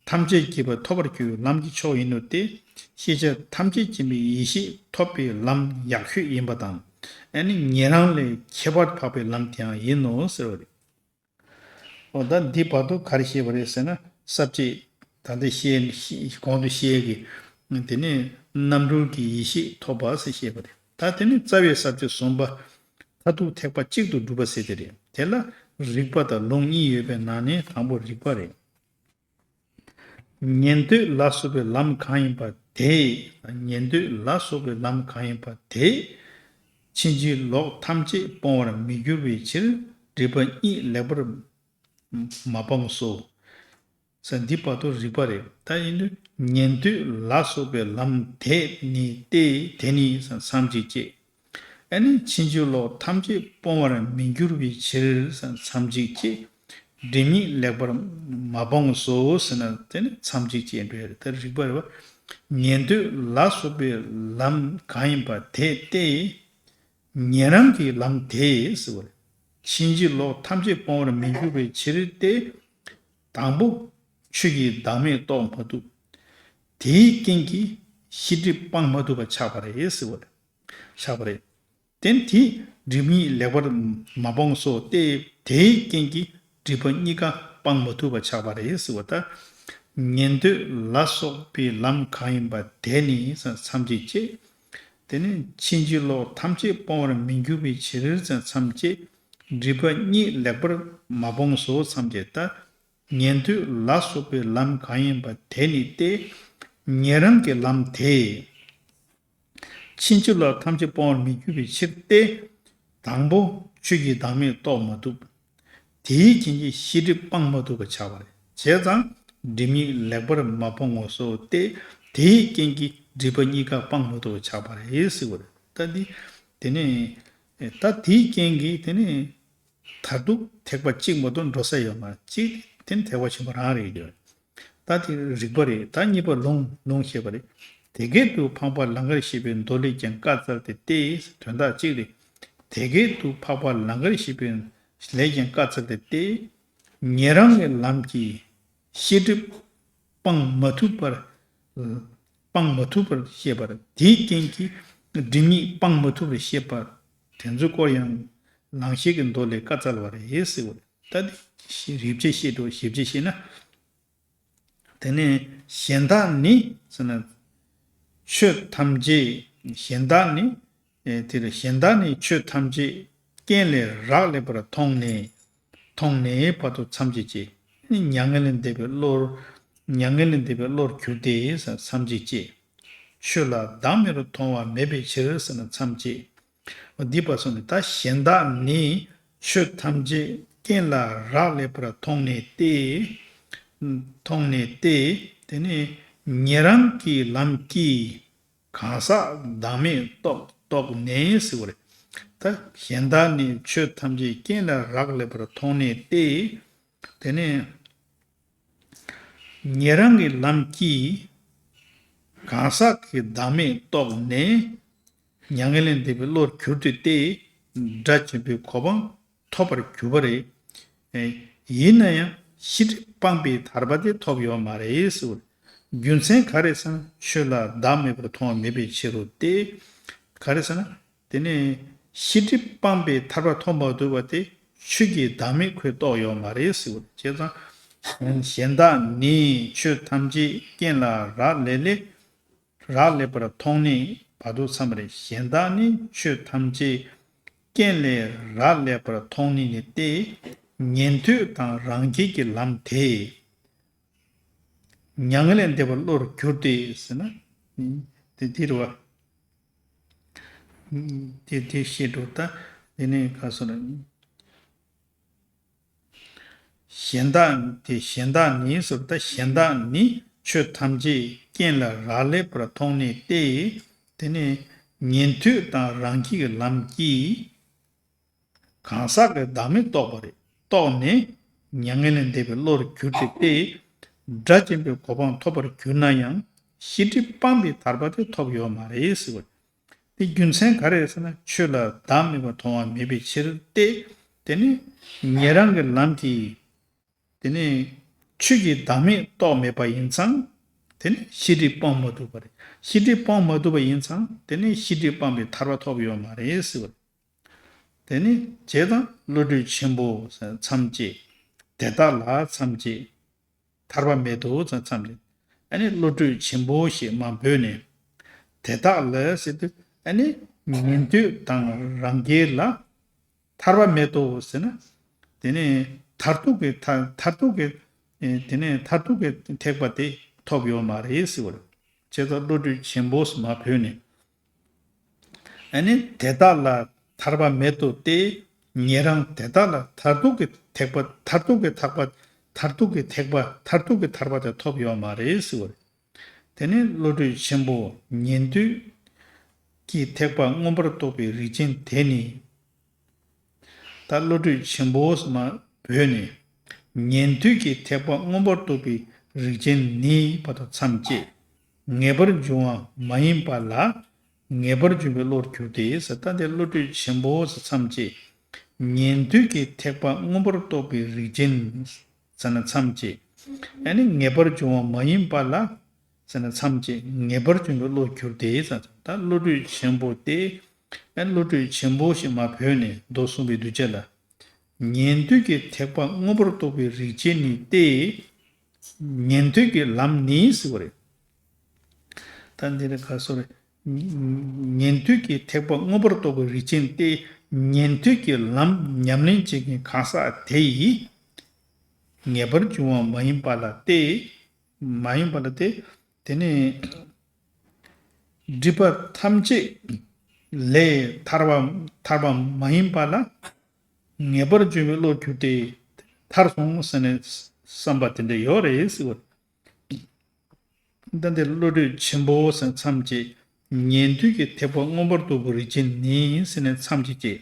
ཐམས་ཅད་མཁྱེན་པ་ཐོབ་པར་གྱུར་པའི་ལམ་གྱི་མཆོག་ཡིན་ནོ་སྟེ། ཤེས་བྱ་ཐམས་ཅད་མཁྱེན་པའི་ཡེ་ཤེས་ཐོབ་པའི་ལམ་ཡག་ཤོས་ཡིན་པ་དང་། ཨ་ནི་ཉན་རང་ལས་ཁྱད་པར་འཕགས་པའི་ལམ་དེའང་ཡིན་ནོ་ཟེར་བ་རེད། འོ་ད་འདི་བར་དུ་ག་རེ་བཤད་པ་རེད་ཟེར་ན། ས་བཅད་ད་ལྟ་བཤད་གོང་དུ་བཤད་ཀྱི་དེ་ནས་རྣམ་གྲོལ་གྱི་ཡེ་ཤེས་ཐོབ་པ་ཟེར་བཤད་པ་རེད། ད་དེ་ནས་རྩ་བའི་ས་བཅད་གསུམ་པ། མཐར་ཐུག་ཐེག་པ་གཅིག་ཏུ་སྒྲུབ་པ་ཟེར་དེ་རེད། དེ་ལ་རིགས་པ་དང་ལུང་གཉིས་ཡོད་པའི་ནང་ནས་དང་པོ་རིགས་པ་རེད། ཉན་ཐོས་ལ་སོགས་པའི་ལམ་གང་ཡིན་པ་དེས། ཉན་ཐོས་ལ་སོགས་པའི་ལམ་གང་ཡིན་པ་དེས། ཕྱིན་ཅི་ལོག་ཐམས་ཅད་སྤོང་བར་མི་འགྱུར་བའི་ཕྱིར། སྒྲིབ་པ་གཉིས་ལེགས་པར་མ་སྤངས་སོ། ཟེར་འདི་བར་དུ་རིགས་པ་རེད། ད་ཡིན་དུས་ཉན་ཐོས་ལ་སོགས་པའི་ལམ་དེ་ནི་སྟེ། དེ་ནི་མཚམས་གཅིག་བཅད། ཨ་ནི་ཕྱིན་ཅི་ལོག་ཐམས་ཅད་སྤོང་བར་མི་འགྱུར་བའི་ཕྱིར་མཚམས་གཅིག་བཅད། སྒྲིབ་གཉིས་ལེགས་པར་མ་སྤངས་སོ་ཟེར་ན། དེ་ནི་མཚམས་གཅིག་བཅད་འགྲོ་ཡ་རེད། ད་རིགས་པ་རེད་བ། ཉན་ཐོས་ལ་སོགས་པའི་ལམ་གང་ཡིན་པ་དེ་སྟེ། ཉན་རང་གི་ལམ་དེ་ཟེར་བ་རེད། ཕྱིན་ཅི་ལོག་ཐམས་ཅད་སྤོང་བར་མི་འགྱུར་བའི་ཕྱིར་ཏེ། དང་པོ་ཆོས་ཀྱི་བདག་མེད་རྟོགས་མ་ཐུབ། དེའི་རྐྱེན་གྱིས་ཤེས་སྒྲིབ་སྤང་མ་ཐུབ་པ་ཆགས་པ་རེད་ཟེར་བ་རེད། ཆགས་པ་རེད། དེ་དེས་སྒྲིབ་གཉིས་ལེགས་པར་མ་སྤངས་སོ་སྟེ། དེའི་རྐྱེན་གྱིས་སྒྲིབ་པ་གཉིས་ཀ་སྤང་མ་ཐུབ་པ་ཆགས་པ་རེད་ཟེར་བ། ད་ཉན་ཐོས་ལ་སོགས་པའི་ལམ་གང་ཡིན་པ་དེ་ནི་མཚམས་གཅིག་བཅད། དེ་ནི་ཕྱིན་ཅི་ལོག་ཐམས་ཅད་སྤོང་བར་མི་འགྱུར་བའི་ཕྱིར་མཚམས་བཅད། སྒྲིབ་པ་གཉིས་ལེགས་པར་མ་སྤངས་སོ་མཚམས་བཅད། ད་ཉན་ཐོས་ལ་སོགས་པའི་ལམ་གང་ཡིན་པ་དེ་ནི་སྟེ། ཉན་རང་གི་ལམ་དེས། ཕྱིན་ཅི་ལོག་ཐམས་ཅད་སྤོང་བར་མི་འགྱུར་བའི་ཕྱིར་ཏེ། དང་པོ་ཆོས་ཀྱི་བདག་མེད་རྟོགས་མ་ཐུབ། དེའི་རྐྱེན་གྱིས་ཤེས་སྒྲིབ་སྤང་མ་ཐུབ་པ་ཆགས་པ་རེད། བྱས་ཙང་སྒྲིབ་གཉིས་ལེགས་པར་མ་སྤོང་ངོ་སོ་སྟེ། དེའི་རྐྱེན་གྱིས་སྒྲིབ་པ་གཉིས་ཀ་སྤང་མ་ཐུབ་པ་ཆགས་པ་རེད་ཟེར་བ་རེད། ད་འདི་དེ་ནས་ད་དེའི་རྐྱེན་གྱིས་དེ་ནས་མཐར་ཐུག་ཐེག་པ་གཅིག་མ་གཏོགས་འགྲོ་ས་ཡོད་མ་རེད། གཅིག་དེ་ནི་ཐེག་པ་ཆེན་པོ་རང་རེད་ཀྱི། ད་དེ་རིགས་པ་རེད། ད་གཉིས་པ་ལུང་ལུང་བཤད་པ་རེད། དེ་སྐད་དུ་འཕགས་པ་ལང་ཀར་གཤེགས་པའི་མདོ་ལས་ཀྱང་བཀའ་སྩལ་ཏེ་སྟེ། དོན་དག་གཅིག་རེད། དེ་སྐད་དུ་འཕགས་པ་ལང་ཀར་གཤེགས་པའི་ལས་ཀྱང་བཀའ་སྩལ་ཏེ་སྟེ། ཉན་རང་གི་ལམ་གྱིས་ཤེས་སྒྲིབ་སྤང་མ་ཐུབ་པར། སྤང་མ་ཐུབ་པར་བཤད་པར། དེའི་རྐྱེན་གྱིས་སྒྲིབ་གཉིས་སྤང་མ་ཐུབ་པར་བཤད་པ་དེ་ཚོའི་སྐོར་ཡང་ལང་གཤེགས་ཀྱི་མདོ་ལས་བཀའ་སྩལ་བ་རེད་ཟེར་བ་རེད། ད་དེ་རིགས་པས་བཤད་འགྲོ། རིགས་པས་བཤད་ན། དེ་ནས་གཞན་དག་ནི་ཟེར་ན། ཆོས་ཐམས་ཅད་གཞན་དག་ནི། ཨེ་དེ་རེད། གཞན་དག་ནི་ཆོས་ཐམས་ཅད་རྐྱེན་ལས་རག་ལས་པར་མཐོང་ནས། མཐོང་ནས་བར་དུ་མཚམས་གཅིག་བཅད། མྱ་ངན་ལས་འདས་པའི་བློར། མྱ་ངན་ལས་འདས་པའི་བློར་གྱུར་ཏེ་ཟེར་མཚམས་གཅིག་བཅད། ཆོས་ལ་བདག་མེད་དུ་མཐོང་བ་མེད་པའི་ཕྱིར་ཟེར་ན་མཚམས་བཅད། འདི་པ་སོང་ནས་ད་གཞན་དག་ནི་ཆོས་ཐམས་ཅད་རྐྱེན་ལ་རག་ལས་པར་མཐོང་ནས་ཏེ། མཐོང་ནས་ཏེ། དེ་ནས་ཉན་རང་གི་ལམ་གྱིས་གང་ཟག་བདག་མེད་རྟོགས་རྟོགས་ནས་ཟེར་བ་རེད། ད་གཞན་དག་ནི་ཆོས་ཐམས་ཅད་རྐྱེན་ལ་རག་ལས་པར་མཐོང་ནས་ཏེ། དེ་ནས་ཉན་རང་གི་ལམ་གྱིས་གང་ཟག་གི་བདག་མེད་རྟོགས་ནས་མྱ་ངན་ལས་འདས་པའི་བློར་གྱུར་ཏེ་སྟེ། དགྲ་བཅོམ་པའི་གོ་འཕང་ཐོབ་པར་གྱུར་པ་རེད། ཡིན་ན་ཡང་ཤེས་སྒྲིབ་སྤངས་པའི་ཐར་པ་དེ་ཐོབ་ཡོད་མ་རེད་ཟེར། རྒྱུ་མཚན་ག་རེ་ཟེར་ན། ཆོས་ལ་བདག་མེད་པར་མཐོང་བ་མེད་པའི་ཕྱིར་རོ་སྟེ། ག་རེ་ཟེར་ན། དེ་ནས་ཤེས་སྒྲིབ་སྤངས་པའི་ཐར་པ་ཐོབ་མ་ཐུབ་པ་དེ་ཆོས་ཀྱི་བདག་མེད་ཁོས་རྟོགས་ཡོད་མ་རེད་ཟེར་བ་རེད། བྱས་ཙང་གཞན་དག་ནི་ཆོས་ཐམས་ཅད་རྐྱེན་ལ་རག་ལས་ལས། རག་ལས་པར་མཐོང་ནས་བར་དུ་མཚམས་རེད། གཞན་དག་ནི་ཆོས་ཐམས་ཅད་རྐྱེན་ལས་རག་ལས་པར་མཐོང་ནས་ནི་སྟེ། ཉན་ཐོས་དང་རང་རྒྱལ་གྱི་ལམ་དེ། མྱ་ངན་ལས་འདས་པའི་བློར་གྱུར་ཏེ་ཟེར་ན། དེ་དེ་རེད་བ། དེ་དེ་བཤད་འགྲོ། ད་དེ་ནས་ག་སོ་ན། གཞན་དག་དེ་གཞན་དག་ནི་ཟེར། ད་གཞན་དག་ནི་ཆོས་ཐམས་ཅད་རྐྱེན་ལ་རག་ལས་པར་མཐོང་ནས་ཏེ། དེ་ནས་ཉན་ཐོས་དང་རང་རྒྱལ་གྱི་ལམ་གྱིས། གང་ཟག་གི་བདག་མེད་རྟོགས་པ་རེད། རྟོགས་ནས་མྱ་ངན་ལས་འདས་པའི་བློར་གྱུར་ཏེ་སྟེ། དགྲ་བཅོམ་པའི་གོ་འཕང་ཐོབ་པར་གྱུར་ན་ཡང་ཤེས་སྒྲིབ་སྤངས་པའི་ཐར་པ་དེ་ཐོབ་ཡོད་མ་རེད་ཟེར་བ། དེ་རྒྱུ་མཚན་ག་རེ་ཟེར་ན། ཆོས་ལ་བདག་མེད་པར་མཐོང་བ་མེད་པའི་ཕྱིར་ཏེ། དེ་ནི་ཉན་རང་གི་ལམ་གྱིས། དེ་ནི་ཆོས་ཀྱི་བདག་མེད་རྟོགས་མེད་པ་ཡིན་ཙང་། དེ་ནི་ཤེས་སྒྲིབ་སྤང་མ་ཐུབ་པ་རེད། ཤེས་སྒྲིབ་སྤང་མ་ཐུབ་པ་ཡིན་ཙང་། དེ་ནི་ཤེས་སྒྲིབ་སྤངས་པའི་ཐར་པ་ཐོབ་ཡོད་མ་རེད་ཟེར་བ་རེད། དེ་ནི་བྱས་ཙང་བློ་གྲོས་ཆེན་པོ་མཚམས་བཅད། དེ་དག་ལ་མཚམས་བཅད། ཐར་པ་མེད་དོ་ཙང་མཚམས་བཅད། ཨ་ནི་བློ་གྲོས་ཆེན་པོ་ཞེས་མ་འབོད་ནས། དེ་དག་ལ་ཟེར་དུས་ཨ་ནི་ཉན་ཐོས་དང་རང་རྒྱལ་ལ་ཐར་པ་མེད་དོ་ཟེར་ན། དེ་ནས་མཐར་ཐུག་གི་མཐར་མཐར་ཐུག་གི་ཨེ་དེ་ནས་མཐར་ཐུག་གི་ཐེག་པ་དེ་ཐོབ་ཡོད་མ་རེད་ཟེར་བ་རེད། བྱས་ཙང་བློ་གྲོས་ཆེན་པོ་ཞེས་མ་འབོད་ནས། ཨ་ནི་དེ་དག་ལ་ཐར་པ་མེད་དོ་སྟེ། ཉན་རང་དེ་དག་ལ་མཐར་ཐུག་གི་ཐེག་པ་མཐར་ཐུག་གི་ཐེག་པ་མཐར་ཐུག་གི་ཐེག་པ་མཐར་ཐུག་གི་ཐར་པ་དེ་ཐོབ་ཡོད་མ་རེད་ཟེར་བ་རེད། དེ་ནི་བློ་གྲོས་ཆེན་པོ་ཉན་ཐོས་ཀྱི་ཐེག་པ་མངོན་པར་རྟོགས་པའི་རིགས་ཅན་དེ་ནི། ད་བློ་གྲོས་ཆེན་པོ་ཞེས་མ་འབོད་ནས། ཉན་ཐོས་ཀྱི་ཐེག་པ་མངོན་པར་རྟོགས་པའི་རིགས་ཅན་ནི་བར་དུ་མཚམས་བཅད། ངེས་པར་འབྱུང་བ་མ་ཡིན་པ་ལ་ངེས་པར་འབྱུང་བའི་བློར་གྱུར་ཏེ་ཟེར། ད་འདིར་བློ་གྲོས་ཆེན་པོ་ཞེས་མཚམས་བཅད། ཉན་ཐོས་ཀྱི་ཐེག་པ་མངོན་པར་རྟོགས་པའི་རིགས་ཅན་ཟེར་ན་མཚམས་བཅད། ཨ་ནི་ངེས་པར་འབྱུང་བ་མ་ཡིན་པ་ལ་ཟེར་ན་མཚམས་བཅད། ངེས་པར་འབྱུང་བའི་བློར་གྱུར་ཏེ་ཟེར། ད་བློ་གྲོས་ཆེན་པོ་སྟེ། ཨ་ནི་བློ་གྲོས་ཆེན་པོ་ཞེས་མ་འབོད་ནས་མདོར་གསུངས་པའི་གདུལ་བྱ་ལ། ཉན་ཐོས་ཀྱི་ཐེག་པ་མངོན་པར་རྟོགས་པའི་རིགས་ཅན་ནི་སྟེ། ཉན་ཐོས་ཀྱི་ལམ་ནི་ཟེར་བ་རེད། ད་འདི་ལ་ག་སོ་རེད། ཉན་ཐོས་ཀྱི་ཐེག་པ་མངོན་པར་རྟོགས་པའི་རིགས་ཅན་ཏེ། ཉན་ཐོས་ཀྱི་ལམ་ཉམས་ལེན་བྱེད་མཁན་གང་ཟག་དེ་ཡིས། ངེས་པར་འབྱུང་བ་མ་ཡིན་པ་ལ་སྟེ། མ་ཡིན་པ་ལ་སྟེ། དེ་ནི་སྒྲིབ་པ་ཐམས་ཅད་ལས་ཐར་བ་ཐར་བ་མ་ཡིན་པ་ལ་ངེས་པར་འབྱུང་བའི་བློར་གྱུར་ཏེ། ཐར་སོང་ཟེར་ནས་བསམ་པ་དེ་འདྲ་ཡོད་རེད་ཟེར་བ། ད་འདིར་བློ་གྲོས་ཆེན་པོ་ཟེར་མཚམས་བཅད། ཉན་ཐོས་ཀྱི་ཐེག་པ་མངོན་པར་རྟོགས་པའི་རིགས་ཅན་ནི་ཟེར་ནས་མཚམས་ཅིག་བཅད།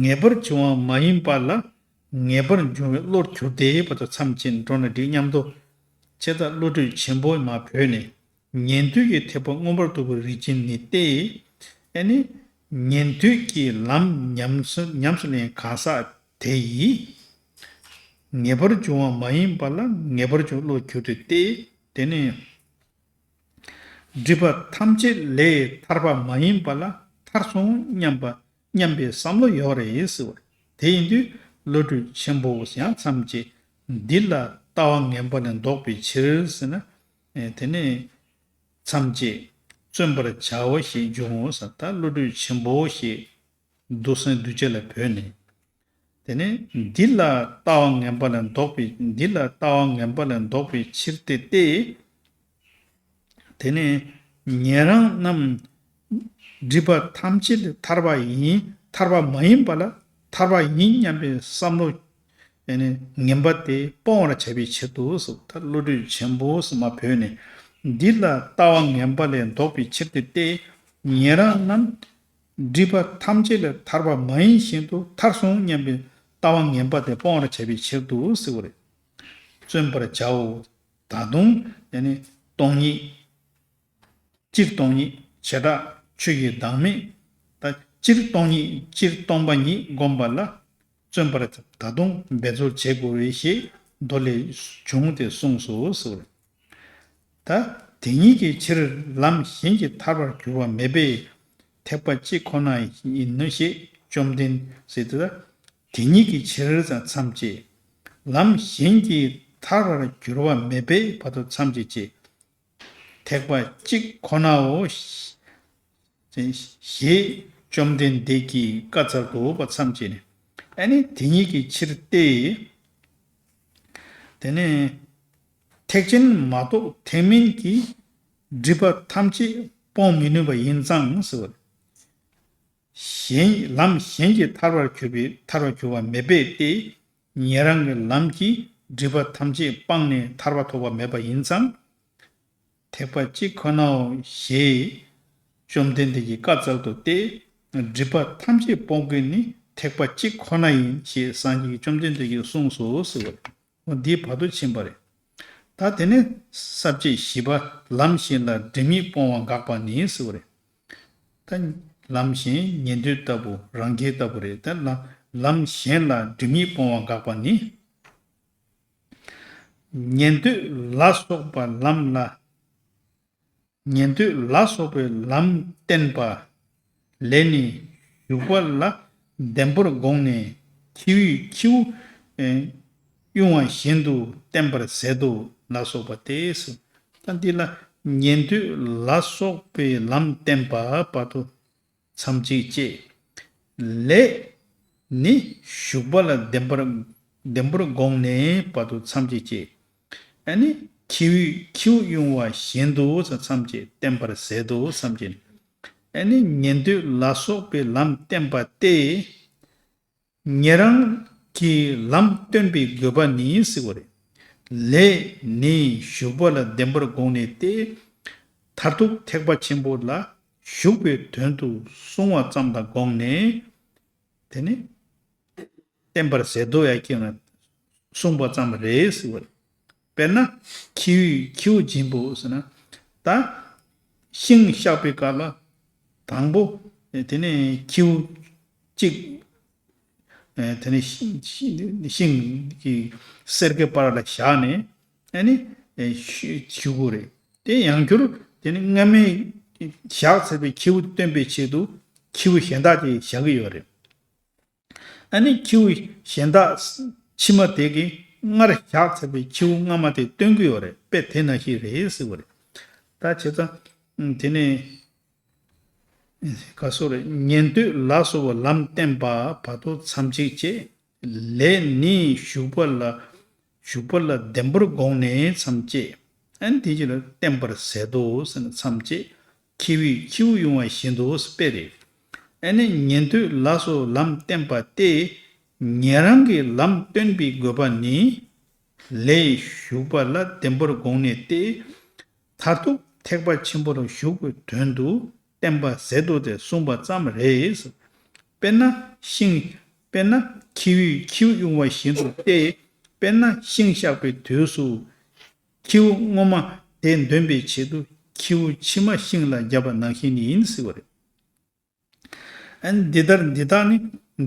ངེས་པར་འབྱུང་བ་མ་ཡིན་པ་ལ་ངེས་པར་འབྱུང་བའི་བློར་གྱུར་ཏེ་བར་དུ་མཚམས་བཅད་འགྲོ་ན་འགྲིག་སྙམ་དུ། བྱས་ཙང་བློ་གྲོས་ཆེན་པོ་མ་བོས་ནས། ཉན་ཐོས་ཀྱི་ཐེག་པ་མངོན་པར་རྟོགས་པའི་རིགས་ཅན་ནི་སྟེ། ཨ་ནི་ཉན་ཐོས་ཀྱི་ལམ་ཉམས་སུ་ཉམས་སུ་ལེན་གང་ཟག་དེ་ཡིས། ངེས་པར་འབྱུང་བ་མ་ཡིན་པ་ལ་ངེས་པར་འབྱུང་བློར་གྱུར་ཏེ་སྟེ། དེ་ནི་སྒྲིབ་པ་ཐམས་ཅད་ལས་ཐར་པ་མ་ཡིན་པ་ལ་ཐར་སོང་སྙམ་པ་སྙམ་པའི་བསམ་བློ་ཡོད་རེད་ཟེར་བ། དེ་ཡིན་དུས་བློ་གྲོས་ཆེན་པོ་ཡང་མཚམས་བཅད། འདི་ལ་ལྟ་བ་ངན་པ་ལས་ལྡོག་པའི་ཕྱིར་ཟེར་ན། དེ་ནས་མཚམས་བཅད། བརྩོན་པར་བྱའོ་ཞེས་འབྱུང་ངོ་ཟེར། ད་བློ་གྲོས་ཆེན་པོ་ཞེས་འདུག་སེམས་གདུལ་བྱ་ལ་བོས་ནས། དེ་ནས་འདི་ལ་ལྟ་བ་ངན་པ་ལས་ལྡོག་པའི་འདི་ལ་ལྟ་བ་ངན་པ་ལས་ལྡོག་པའི་ཕྱིར་ཏེ་སྟེ། དེ་ནས་ཉན་རང་རྣམས་སྒྲིབ་པ་ཐམས་ཅད་ཐར་པ་ཡིན་ཐར་པ་མ་ཡིན་པ་ལ་ཐར་པ་ཡིན་སྙམ་པའི་བསམ་བློ། ཨེ་ནི་ངན་པ་དེ་སྤོང་བར་བྱ་བའི་ཕྱིར་དུ་ཟེར། ད་བློ་གྲོས་ཆེན་པོ་ཟེར་མ་བོས་ནས། འདི་ལ་ལྟ་བ་ངན་པ་ལས་ལྡོག་པའི་ཕྱིར་ཏེ་སྟེ། ཉན་རང་རྣམས་སྒྲིབ་པ་ཐམས་ཅད་ལས་ཐར་པ་མ་ཡིན་བཞིན་དུ་ཐར་སོང་སྙམ་པའི་ལྟ་བ་ངན་པ་དེ་སྤོང་བར་བྱ་བའི་ཕྱིར་དུ་ཟེར་བ་རེད། བརྩོན་པར་བྱའོ། ད་དུང་ཨེ་ནི་སྟོང་ཉིད། སྤྱིར་སྟོང་ཉིད་བྱེ་བྲག་ཆོས་ཀྱི་བདག་མེད། ད་སྤྱིར་སྟོང་ཉིད་སྤྱིར་སྟོང་པ་ཉིད་བསྒོམ་པ་ལ་བརྩོན་པར་ད་དུང་འབད་རྩོལ་བྱེད་དགོས་པའི་ཞེས་མདོ་ལས་བྱུང་སྟེ་གསུངས་སོ་ཟེར། ད་དེ་ཉིད་ཀྱི་ཕྱིར་ལམ་གཞན་གྱིས་ཐར་པར་འགྱུར་བ་མེད་པས་ཐེག་པ་གཅིག་ཁོ་ན་ཡིན་ནོ་ཞེས་བཅོམ་ལྡན་ཟེར་ཏེ། ད་དེ་ཉིད་ཀྱི་ཕྱིར་ཙམ་མཚམས་བཅད། ལམ་གཞན་གྱིས་ཐར་པར་འགྱུར་བ་མེད་པས་བར་དུ་མཚམས་བཅད་ཅེས། ཐེག་པ་གཅིག་ཁོ་ནའོ། ཞེས་བཅོམ་ལྡན་འདས་ཀྱིས་བཀའ་སྩལ་ཏོ་བ་མཚམས་བཅད་ནས། ཨ་ནི་དེ་ཉིད་ཀྱི་ཕྱིར་ཏེ། དེ་ནས་ཐེག་ཆེན་མ་གཏོགས་ཐེག་དམན་གྱིས་སྒྲིབ་པ་ཐམས་ཅད་སྤོང་མི་ནུས་པ་ཡིན་ཙང་ཟེར་བ། གཞན་ལམ་གཞན་གྱིས་ཐར་པར་གྱུར་པའི་ཐར་པར་གྱུར་པ་མེད་པས་ཏེ། ཉན་རང་གི་ལམ་གྱིས་སྒྲིབ་པ་ཐམས་ཅད་སྤངས་ནས་ཐར་པ་ཐོབ་པ་མེད་པ་ཡིན་ཙང་། ཐེག་པ་གཅིག་ཁོ་ནའོ་ཞེས་བཅོམ་ལྡན་འདས་ཀྱིས་བཀའ་སྩལ་ཏོ་སྟེ། སྒྲིབ་པ་ཐམས་ཅད་སྤོང་མཁན་ནི་ཐེག་པ་གཅིག་ཁོ་ན་ཡིན་ཞེས་སངས་རྒྱས་ཀྱི་བཅོམ་ལྡན་འདས་ཀྱིས་གསུངས་སོ་ཟེར་བ་རེད། འོ་འདིའི་བར་དུ་ཕྱིན་པ་རེད། ད་དེ་ནས་ས་བཅད་བཞི་པ་ལམ་གཞན་ལ་སྒྲིབ་གཉིས་སྤོང་བ་དགག་པ་ནི་ཟེར་བ་རེད། ད་ལམ་གཞན་ཉན་ཐོས་ལྟ་བུ་རང་རྒྱལ་ལྟ་བུ་རེད། ད་ལམ་ལམ་གཞན་ལ་སྒྲིབ་གཉིས་སྤོང་བ་དགག་པ་ནི། ཉན་ཐོས་ལ་སོགས་པ་ལམ་ལ། ཉན་ཐོས་ལ་སོགས་པའི་ལམ་བསྟན་པ་ལས་ནི་བཞུགས་པ་ལ་བདེན་པར་དགོངས་ནས་ཁྱེའུ་ཁྱེའུ་ དབྱུང་བ་བཞིན་དུ་བསྟན་པར་ཟད་དོ་ལ་སོགས་པ་སྟེ། ད་འདི་ལ་ཉན་ཐོས་ལ་སོགས་པའི་ལམ་བསྟན་པ་བར་དུ་མཚམས་གཅིག་བཅད། ལས་ནི་ཞུགས་པ་ལ་བདེན་པར་བདེན་པར་དགོངས་ནས་བར་དུ་མཚམས་གཅིག་བཅད། ཨ་ནི་ཁྱེའུ་ཁྱེའུ་དབྱུང་བ་བཞིན་དུ་མཚམས་བཅད། བསྟན་པར་ཟད་དོ་མཚམས་བཅད། ཨ་ནི་ཉན་ཐོས་ལ་སོགས་པའི་ལམ་བསྟན་པ་སྟེ། ཉན་རང་གི་ལམ་སྟོན་པའི་དགོས་པ་ནི་ཟེར་བ་རེད། ལས་ནི་ཞུགས་པ་ལ་བདེན་པར་དགོངས་ནས་ཏེ། མཐར་ཐུག་ཐེག་པ་ཆེན་པོ་ལ་ཞུགས་པའི་དོན་དུ་གསུངས་པ་ཙམ་དང་དགོངས་ནས། དེ་ནི་བསྟན་པར་ཟད་དོ་ཡ་ཁྱེད་ན་གསུངས་པ་ཙམ་རེད་ཟེར་བ་རེད། དཔེར་ན་ཁྱེའུ་ཁྱེའུ་སྦྱིན་པོ་ཟེར་ན། ད་ཤིང་བཤགས་པའི་སྐབས་ལ་དང་པོ་དེ་ནས་ཁྱེའུ་གཅིག་དེ་ནས་ཤིང་གི་སེར་ཀའི་བར་ལ་བཞག་ནས་ཨ་ནི་ཞུ་དགོས་རེད། དེ་ཡང་བསྐྱར་དེ་ནི་སྔ་མའི་བཞག་ཚར་བའི་ཁྱེའུ་སྟོན་པའི་ཆེད་དུ་ཁྱེའུ་གཞན་དག་ཅིག་བཞག་གི་ཡོད་རེད། ཨ་ནི་ཁྱེའུ་གཞན་དག་ཕྱི་མ་དེ་གིས་སྔར་བཞག་ཚར་བའི་ཁྱེའུ་སྔ་མ་དེ་སྟོན་གྱི་ཡོད་རེད། དཔེ་དེ་ནང་བཞིན་རེད་ཟེར་བ་རེད། ད་བྱས་ཙང་དེ་ནས་ག་སོ་རེད། ཉན་ཐོས་ལ་སོགས་པ་ལམ་བསྟན་པ་བར་དུ་མཚམས་གཅིག་བཅད། ལས་ནི་ཞུགས་པ་ལ་ཞུགས་པ་ལ་བདེན་པར་དགོངས་ནས་མཚམས་བཅད། ཨ་ནི་དེ་ཅི་ལ་བསྟན་པར་ཟད་དོ་ཟེར་ནས་མཚམས་བཅད། ཁྱེའུས་ཁྱེའུ་དབྱུང་བ་བཞིན་དུ་དཔེ་རེད། ཨ་ནི་ཉན་ཐོས་ལ་སོགས་ལམ་བསྟན་པ་སྟེ། ཉན་རང་གི་ལམ་སྟོན་པའི་དགོས་པ་ནི། ལས་ཞུགས་པ་ལ་བདེན་པར་དགོངས་ནས་ཏེ། མཐར་ཐུག་ཐེག་པ་ཆེན་པོ་ལ་ཞུགས་པའི་དོན་དུ་བསྟན་པ་ཟད་དོ་སྟེ་གསུངས་པ་ཙམ་རེད། དཔེར་ན་ཤིང་། དཔེར་ན་ཁྱེའུས་ཁྱེའུ་དབྱུང་བ་བཞིན་དུ་སྟེ། དཔེར་ན་ཤིང་བཤགས་པའི་དུས་སུ། ཁྱེའུ་སྔོན་མ་དེ་འདོན་པའི་ཆེད་དུ་ཁྱེའུ་ཕྱི་མ་ཤིང་ལ་བརྒྱབ་པ་ནང་བཞིན་ཡིན་ཟེར་བ་རེད། ཨ་ནི་འདི་ལྟར་འདི་དག་ནི།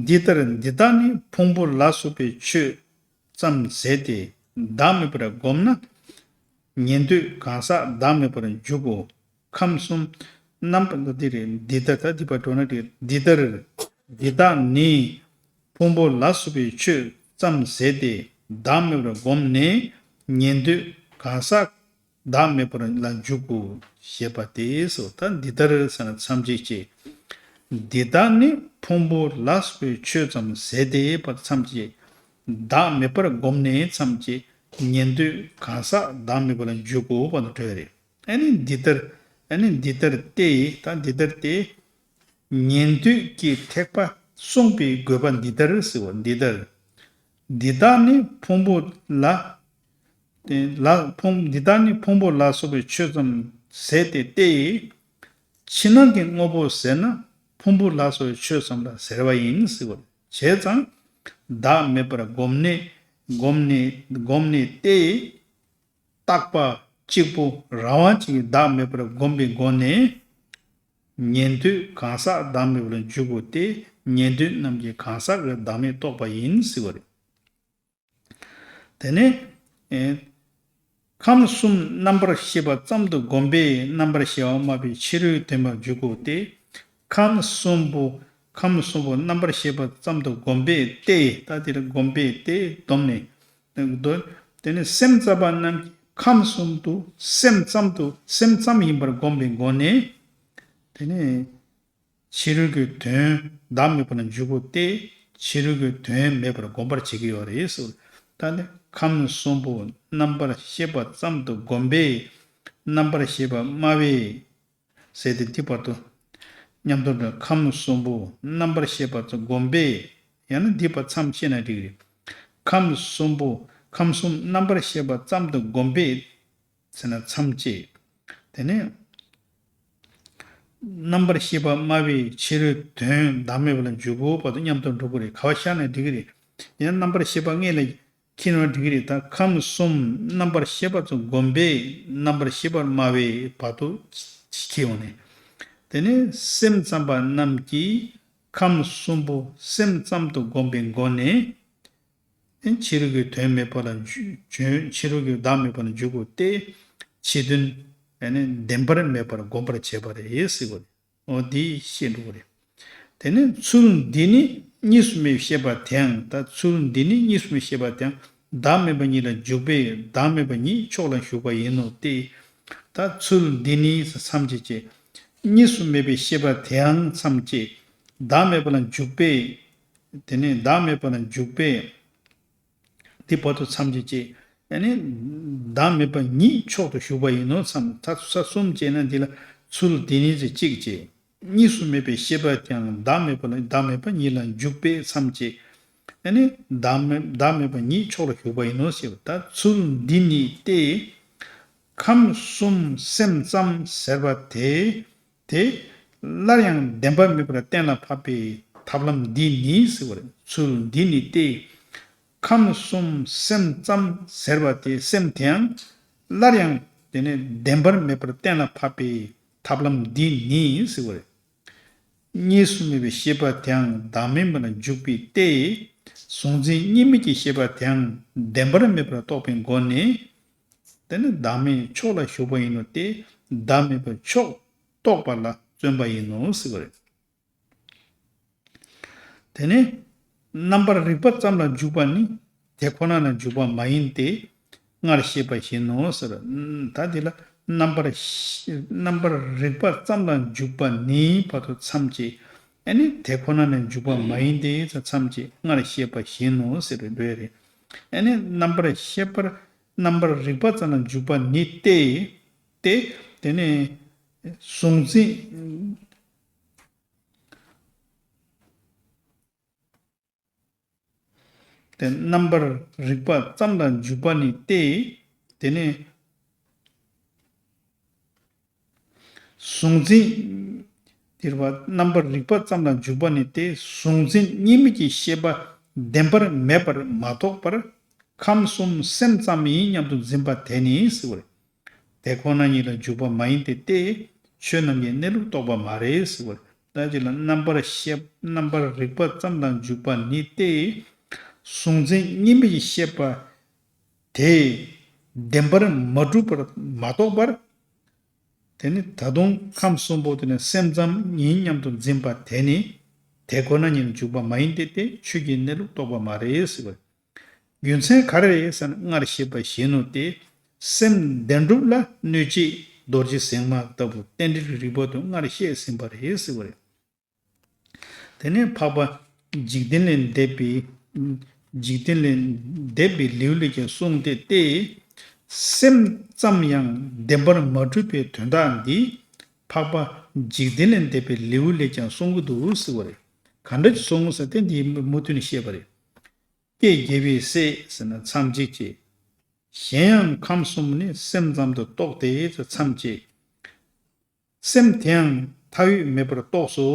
འདི་ལྟར་འདི་དག་ནི་ཕུང་པོ་ལ་སོགས་པའི་ཆོས་ཙམ་ཟད་དེ་བདག་མེད་པར་བསྒོམས་ན། ཉན་ཐོས་གང་ཟག་བདག་མེད་པར་འཇུག་གོ། ཁམས་གསུམ་རྣམ་པ་འདི་རེད། འདི་ལྟར་ད་འདི་པར་འགྲོ་ན་འགྲིག་འདི་ལྟར་འདི་དག་ནི་ཕུང་པོ་ལ་སོགས་པའི་ཆོས་ཙམ་ཟད་དེ་བདག་མེད་པར་བསྒོམས་ནས་ཉན་ཐོས་གང་ཟག་བདག་མེད་པར་ལ་འཇུག་གོ་ཞེས་པ་སྟེ་སོ། ད་འདི་ལྟར་ཟེར་ན་མཚམས་གཅིག་བཅད། འདི་དག་ནི་ཕུང་པོ་ལ་སོགས་པའི་ཆོས་ཙམ་ཟད་དེ་བར་མཚམས་བཅད། བདག་མེད་པར་བསྒོམས་ནས་མཚམས་བཅད། ཉན་ཐོས་གང་ཟག་བདག་མེད་པ་ལ་འཇུག་གོ་བ་ནི་གྲོལ་རེད། ཨ་ནི་འདི་ལྟར། ཨ་ནི་འདི་ལྟར་ཏེ། ད་འདི་ལྟར་ཏེ། ཉན་ཐོས་ཀྱི་ཐེག་པ་གསུངས་པའི་དགོས་པ་འདི་ལྟར་ཟེར་བ་འདི་ལྟར། འདི་དག་ནི་ཕུང་པོ་ལ། ལ་ཕུང་འདི་དག་ནི་ཕུང་པོ་ལ་སོགས་པའི་ཆོས་ཙམ་ཟད་དེ་སྟེ། ཕྱི་ནང་གི་དངོས་པོ་ཟད་ན་ཕུང་པོ་ལ་སོགས་པའི་ཆོས་ཙམ་ལ་ཟད་པ་ཡིན་ཟེར་བ། བྱས་ཙང་བདག་མེད་པར་བསྒོམས་ནས་བསྒོམས་ནས་བསྒོམས་ནས་ཏེ། རྟག་པ་གཅིག་པུ་རང་དབང་གཅིག་གིས་བདག་མེད་པར་བསྒོམས་པའི་སྒོ་ནས། ཉན་ཐོས་གང་ཟག་བདག་མེད་པ་ལ་འཇུག་གོ་སྟེ། ཉན་ཐོས་རྣམས་ཀྱིས་གང་ཟག་གི་བདག་མེད་རྟོགས་པ་ཡིན་ཟེར་བ་རེད། དེ་ནས། ཨེ། ཁམས་གསུམ་རྣམ་པར་ཤེས་པ་ཙམ་དུ་བསྒོམས་པས་རྣམ་པར་ཤེས་པ་སྨྲ་བའི་ཕྱི་རོལ་དོན་པར་འཇུག་གོ་སྟེ། ཁམས་གསུམ་པོ། ཁམས་གསུམ་པོ་རྣམ་པར་ཤེས་པ་ཙམ་དུ་བསྒོམས་པས་ཏེ། ད་དེར་བསྒོམས་པས་ཏེ་བསྡོམས་ནས། དེ་ནི་སེམས་ཙམ་པ་རྣམས་ཀྱིས་ཁམས་གསུམ་དུ་སེམས་ཙམ་དུ་སེམས་ཙམ་ཡིན་པར་བསྒོམས་པའི་སྒོ་ནས། དེ་ནི་ཕྱི་རོལ་གྱི་དོན་བདག་མེད་པ་ལ་འཇུག་གོ་སྟེ། ཕྱི་རོལ་གྱི་དོན་མེད་པར་བསྒོམ་པར་བྱེད་ཀྱི་ཡོད་རེད། ད་ནི་ཁམས་གསུམ་པོ་རྣམ་པར་ཤེས་པ་ཙམ་དུ་བསྒོམས་པས་རྣམ་པར་ཤེས་པ་སྨྲ་བས། ཟེར་ཏེ་འདི་བར་དུ་མཉམ་དུ་འགྲོ། ཁམས་གསུམ་པོ་རྣམ་པར་ཤེས་པ་ཙམ་བསྒོམས་པས། ཡང་ན་འདི་བར་མཚམས་བཅད་ན་འགྲིག་རེད། ཁམས་གསུམ་པོ་ཁམས་གསུམ་རྣམ་པར་ཤེས་པ་ཙམ་དུ་བསྒོམས་པས་ཟེར་ན་མཚམས་བཅད། དེ་ནས་རྣམ་པར་ཤེས་པ་སྨྲ་བའི་ཕྱི་རོལ་དོན་བདག་མེད་པ་ལ་འཇུག་གོ་བར་དུ་མཉམ་དུ་འགྲོ་གི་རེད། ག་བ་བཞག་ན་འགྲིག་གི་རེད། ཡང་རྣམ་པར་ཤེས་པ་སྔོན་ལ་འཁྱེར་ན་འགྲིག་གི་རེད། ད་ཁམས་གསུམ་རྣམ་པར་ཤེས་པ་ཙམ་བསྒོམས་པས་རྣམ་པར་ཤེས་པ་སྨྲ་བའི་བར་དུ་འཁྱེར་ཡོང་ནས། དེ་ནས་སེམས་ཙམ་པ་རྣམས་ཀྱིས་ཁམས་གསུམ་པོ་སེམས་ཙམ་དུ་བསྒོམས་པའི་སྒོ་ནས། ཕྱི་རོལ་གྱི་དོན་མེད་པ་ལ་འཇུ་འཇུ་ཕྱི་རོལ་གྱི་བདག་མེད་པ་ལ་འཇུག་གོ་སྟེ། ཕྱི་དོན་བདེན་པར་མེད་པར་བསྒོམ་པར་བྱེད་པ་རེད་ཟེར་གོ། འོ་འདི་ཤེས་འགྲོ་གི་རེད། དེ་ནས་ཚུལ་འདི་ནི་ གཉིས་སུ་མེད་པའི་ཤེས་པ་དེའང་། ད་ཚུལ་འདི་ནི་གཉིས་སུ་མེད་པའི་ཤེས་པ་དེའང་བདག་མེད་པ་ཉིད་ལ་འཇུག་པས་བདག་མེད་པ་ཉིད་ཕྱོགས་ལ་ཞུགས་པ་ཡིན་ནོ་སྟེ། ད་ཚུལ་འདི་ནི་མཚམས་བཅད་ཅེས། གཉིས་སུ་མེད་པའི་ཤེས་པ་དེའང་མཚམས་བཅད། བདག་མེད་པ་ལ་འཇུག་པས། དེ་ནས་བདག་མེད་པ་ལ་འཇུག་པས། འདི་བར་དུ་མཚམས་བཅད་ཅེས། ཨ་ནི་བདག་མེད་པ་ཉིད་མཆོག་ཏུ་ཞུགས་པ་ཡིན་ནོ་མཚམས། ད་ས་གསུམ་བཅད་ན་འདི་ལ་ཚུལ་འདི་ནི་ཚེ་གཅིག་བཅད། གཉིས་སུ་མེད་པའི་ཤེས་པ་དེའང་བདག་མེད་པ་ལ་བདག་མེད་པ་ཉིད་ལ་འཇུག་པས་མཚམས་བཅད། ཨ་ནི་བདག་མེད་བདག་མེད་པ་ཉིད་མཆོག་ལ་ཞུགས་པ་ཡིན་ནོ་ཞེས་པ། ད་ཚུལ་འདི་ནི་སྟེ། ཁམས་གསུམ་སེམས་ཙམ་ཟེར་བ་དེ། དེ་སླར་ཡང་བདེན་པར་མེད་པར་གཏན་ལ་ཕབ་པའི་ཐབས་ལམ་འདི་ནི་ཟེར་བ་རེད། ཚུལ་འདི་ནི་སྟེ། ཁམས་གསུམ་སེམས་ཙམ་ཟེར་བ་དེ་སེམས་དེའང་སླར་ཡང་དེ་ནི་བདེན་པར་མེད་པར་གཏན་ལ་ཕབ་པའི་ཐབས་ལམ་འདི་ནི་ཟེར་བ་རེད། གཉིས་སུ་མེད་པའི་ཤེས་པ་དེའང་བདག་མེད་པ་ལ་འཇུག་པའི་སྟེ། གཟུང་འཛིན་གཉིས་མེད་ཀྱི་ཤེས་པ་དེའང་བདེན་པར་མེད་པར་རྟོགས་པའི་སྒོ་ནས། དེ་ནི་བདག་མེད་ཕྱོགས་ལ་ཞུགས་པ་ཡིན་ནོ་སྟེ། བདག་མེད་པ་མཆོག་རྟོགས་པ་ལ་བརྩོན་པ་ཡིན་ནོ་ཟེར་བ་རེད། དེ་ནས་རྣམ་པར་རིག་པ་ཙམ་ལ་འཇུག་པ་ནི་དེ་ཁོ་ན་ལ་འཇུག་པ་མ་ཡིན་ཏེ། སྔར་བཤད་པ་བཞིན་ནོ་ཟེར། ད་འདི་ལ་རྣམ་པར་ཤེས་རྣམ་པར་རིག་པ་ཙམ་ལ་འཇུག་པ་ནི་བར་དུ་མཚམས་བཅད། ཨ་ནི་དེ་ཁོ་ན་ལ་འཇུག་པ་མ་ཡིན་ཏེ་ཟེར་མཚམས་བཅད། སྔར་བཤད་པ་བཞིན་ནོ་ཟེར་བའི་འགྲོ་ཡ་རེད། ཨ་ནི་རྣམ་པར་ཤེས་པར་རྣམ་པར་རིག་པ་ཙམ་ལ་འཇུག་པ་ནི་སྟེ། སྟེ། དེ་ནས་གཟུང་འཛིན། དེ་རྣམ་པར་རིག་པ་ཙམ་ལ་འཇུག་པ་ནི་སྟེ། དེ་ནས་གཟུང་འཛིན། དེར་བ་རྣམ་པར་རིག་པ་ཙམ་ལ་འཇུག་པ་ནི་སྟེ། གཟུང་འཛིན་གཉིས་མེད་ཀྱི་ཤེས་པ་བདེན་པར་མེད་པར་མ་རྟོགས་པར། ཁམས་གསུམ་སེམས་ཙམ་ཡིན་སྙམ་དུ་འཛིན་པ་དེ་ནི་ཟེར་བ་རེད། དེ་ཁོ་ན་ཉིད་ལ་འཇུག་པ་མ་ཡིན་ཏེ་སྟེ། ཆོས་རྣམས་ཀྱི་གནས་ལུགས་རྟོགས་པ་མ་རེད་ཟེར་བ་རེད། ད་ཅི་ལ་རྣམ་པར་ཤེས་རྣམ་པར་རིག་པ་ཙམ་དང་འཇུག་པ་ནི་སྟེ། གཟུང་འཛིན་གཉིས་མེད་ཀྱི་ཤེས་པ་དེ་བདེན་པར་མ་གྲུབ་པར་མ་རྟོགས་པར། དེ་ནི་ད་དུང་ཁམས་གསུམ་པོ་དེ་ནི་སེམས་ཙམ་ཡིན་སྙམ་དུ་འཛིན་པ་དེ་ནི་དེ་ཁོ་ན་ཉིད་ལ་འཇུག་པ་མ་ཡིན་ཏེ་སྟེ། ཆོས་ཀྱི་གནས་ལུགས་རྟོགས་པ་མ་རེད་ཟེར་བ་རེད། རྒྱུ་མཚན་ག་རེ་རེད་ཟེར་ན། སྔར་བཤད་པ་བཞིན་ནོ་སྟེ། སེམས་བདེན་གྲུབ་ལ་གནོད་བྱེད་རྡོ་རྗེ་ཟེགས་མ་ལྟ་བུ་རྟེན་འབྲེལ་གྱི་རིགས་པ་དུ་སྔར་བཤད་ཟིན་པ་རེད་ཟེར་བ་རེད། དེ་ནས་འཕགས་པ་འཇིག་རྟེན་ལས་འདས་པའི་འཇིག་རྟེན་ལས་འདས་པའི་ལེའུ་ལས་ཀྱང་གསུངས་ཏེ་སྟེ། སེམས་ཙམ་ཡང་བདེན་པར་མ་གྲུབ་པའི་དོན་དག་འདི་འཕགས་པ་འཇིག་རྟེན་ལས་འདས་པའི་ལེའུ་ལས་ཀྱང་གསུང་གི་འདུག་ཟེར་བ་རེད། ག་འདྲ་ཅིག་གསུངས་ཟེར་ཏེ་འདི་མུ་མཐུད་ནས་བཤད་པ་རེད། ཀྱེ་རྒྱལ་བའི་སྲས་ཟེར་ན་མཚམས་གཅིག་བྱས། གཞན་ཡང་ཁམས་གསུམ་ནི་སེམས་ཙམ་དུ་རྟོགས་ཏེ་ཟེར་མཚམས་བཅད། སེམས་དེའང་མཐའ་དབུས་མེད་པར་རྟོགས་སོ།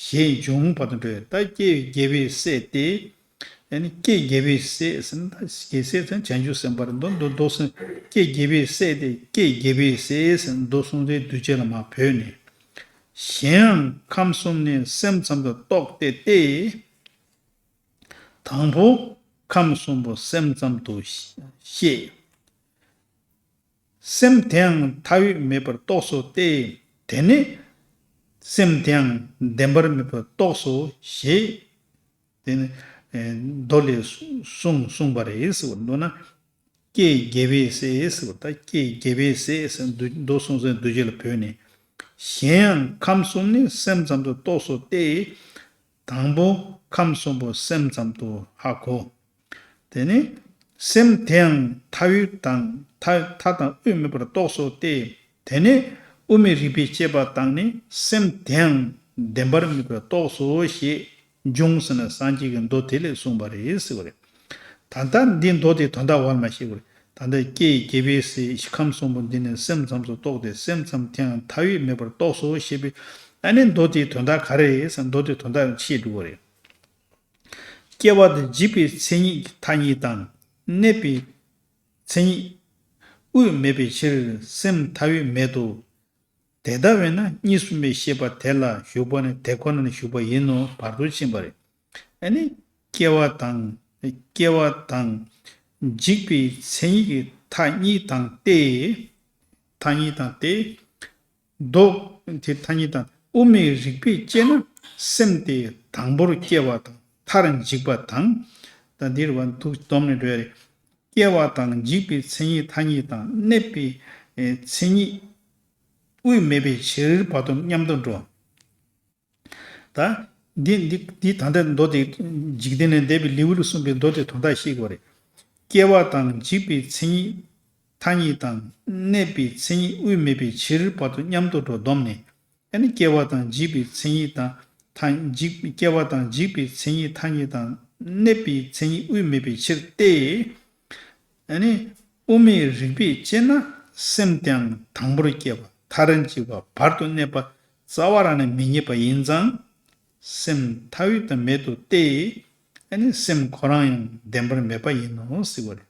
ཞེས་འབྱུང་བར་དུ་འགྲོ་བས། ད་ཀྱེ་རྒྱལ་བའི་སྲས་ཏེ། ཨ་ནི་ཀྱེ་རྒྱལ་བའི་སྲས་ཟེར་ན་ད་རྒྱལ་སྲས་ཟེར་ན་བྱང་ཆུབ་སེམས་དཔའ་རེད་འདུག་མདོ་མདོ་གསུངས། ཀྱེ་རྒྱལ་བའི་སྲས་ཏེ་ཀྱེ་རྒྱལ་བའི་སྲས་ཟེར་ན་མདོ་གསུང་ཚེ་གདུལ་བྱ་ལ་མ་བོས་ནས། གཞན་ཡང་ཁམས་གསུམ་ནི་སེམས་ཙམ་དུ་རྟོགས་ཏེ་སྟེ། དང་པོ་ཁམས་གསུམ་པོ་སེམས་ཙམ་དུ་ཤེས། སེམས་དེའང་མཐའ་དབུས་མེད་པར་རྟོགས་སོ་སྟེ། དེ་ནས་སེམས་དེའང་བདེན་པར་མེད་པར་རྟོགས་སོ་ཞེས། དེ་ནི་མདོ་ལས་གསུངས་གསུངས་པ་རེད་ཟེར་བ་མདོར་ན། ཀྱེ་རྒྱལ་བའི་སྲས་ཟེར་བ་ད་ཀྱེ་རྒྱལ་བའི་སྲས་ཟེར་མདོ་གསུངས་ཟེར་གདུལ་བྱ་ལ་བོས་ནས། གཞན་ཡང་ཁམས་གསུམ་ནི་སེམས་ཙམ་དུ་རྟོགས་སོ་སྟེ། དང་པོ་ཁམས་གསུམ་པོ་སེམས་ཙམ་དུ་ཧ་གོ། དེ་ནས་སེམས་དེའང་མཐའ་དབུས་དང་མཐའ་མཐའ་དང་དབུས་མེད་པར་རྟོགས་སོ་སྟེ། དེ་ནས་དབུ་མའི་རིག་པས་དཔྱད་པ་དང་ནི་སེམས་དེའང་བདེན་པར་མེད་པར་རྟོགས་སོ་ཞེས་འབྱུང་ཟེར་ན་སངས་རྒྱས་ཀྱི་མདོ་དེ་ལས་གསུངས་པ་རེད་ཟེར་བ་རེད། ད་ལྟ་འདི་མདོ་དེའི་དོན་དག་བར་མ་ཤེས་པར། ད་ལྟ་ཀྱེ་རྒྱལ་བའི་སྲས་ཁམས་གསུམ་པོ་འདི་ནི་སེམས་ཙམ་དུ་རྟོགས་ཏེ་སེམས་ཙམ་དེའང་མཐའ་དབུས་མེད་པར་རྟོགས་སོ་ཞེས་པའི་ཨ་ནི་མདོ་དེའི་དོན་དག་ག་རེ་རེད་ཟེར་ན་མདོ་དེའི་དོན་དག་ཕྱིས་འགྲོ་བ་རེད། སྐྱེ་བ་དང་འཇིག་པའི་མཚན་ཉིད་ཀྱི་མཐའ་གཉིས་དང་། གནས་པའི་མཚན་ཉིད་དབུས་མེད་པའི་ཕྱིར་སེམས་མཐའ་དབུས་མེད་དོ། དེ་ལྟ་བས་ན་གཉིས་སུ་མེད་ཤེས་པ་དེ་ལ་ཞུགས་པ་ནི་དེ་ཁོ་ན་ལ་ཞུགས་པ་ཡིན་ནོ་བར་དུ་ཕྱིན་པ་རེད། ཨ་ནི་སྐྱེ་བ་དང་སྐྱེ་བ་དང་འཇིག་པའི་མཚན་ཉིད་ཀྱི་མཐའ་གཉིས་དང་སྟེ། མཐའ་གཉིས་དང་སྟེ། མདོ་དེ་མཐའ་གཉིས་དང་དབུ་མའི་རིགས་པས་དཔྱད་ན་སེམས་དེ་མཐའ་ དང་པོར་སྐྱེ་བ་དང་མཐར་འཇིག་པ་དང་། ད་འདིར་བ་འདུག་སྡོམ་ནས་འགྲོ་ཡ་རེད། སྐྱེ་བ་དང་འཇིག་པའི་མཚན་ཉིད་ཐ་སྙད་དང་གནས་པའི་ཨེ་མཚན་ཉིད་དབུས་མེད་པའི་ཕྱིར་བར་དུ་མཉམ་དུ་འགྲོ། ད་འདི་འདི་འདི་ད་ལྟ་མདོ་དེ་འཇིག་རྟེན་ལས་འདས་པའི་ལེའུ་ལ་གསུངས་པའི་མདོ་དེ་དོན་དག་ཤེས་དགོས་རེད། སྐྱེ་བ་དང་འཇིག་པའི་མཚན་ཉིད་ཐ་སྙད་དང་གནས་པའི་མཚན་ཉིད་དབུས་མེད་པའི་ཕྱིར་བར་དུ་མཉམ་དུ་འགྲོ་སྡོམ་ནས། ཨ་ནི་སྐྱེ་བ་དང་འཇིག་པའི་མཚན་ཉིད་དང་ཐ་འཇིག་སྐྱེ་བ་དང་འཇིག་པའི་མཚན་ཉིད་ཐ་སྙད་དང་གནས་པའི་མཚན་ཉིད་དབུས་མེད་པའི་ཕྱིར་ཏེ། ཨ་ནི་དབུ་མའི་རིགས་པས་དཔྱད་ན་སེམས་ཀྱང་དང་པོར་སྐྱེ་བ་མཐར་འཇིག་པ་བར་དུ་གནས་པ་རྩ་བ་རང་ནས་མི་རྙེད་པ་ཡིན་ཙང་། སེམས་མཐའ་དབུས་དང་མེད་དོ་སྟེ། ཨ་ནི་སེམས་ཁོ་རང་ཡང་བདེན་པར་མེད་པ་ཡིན་ནོ་ཟེར་བ་རེད།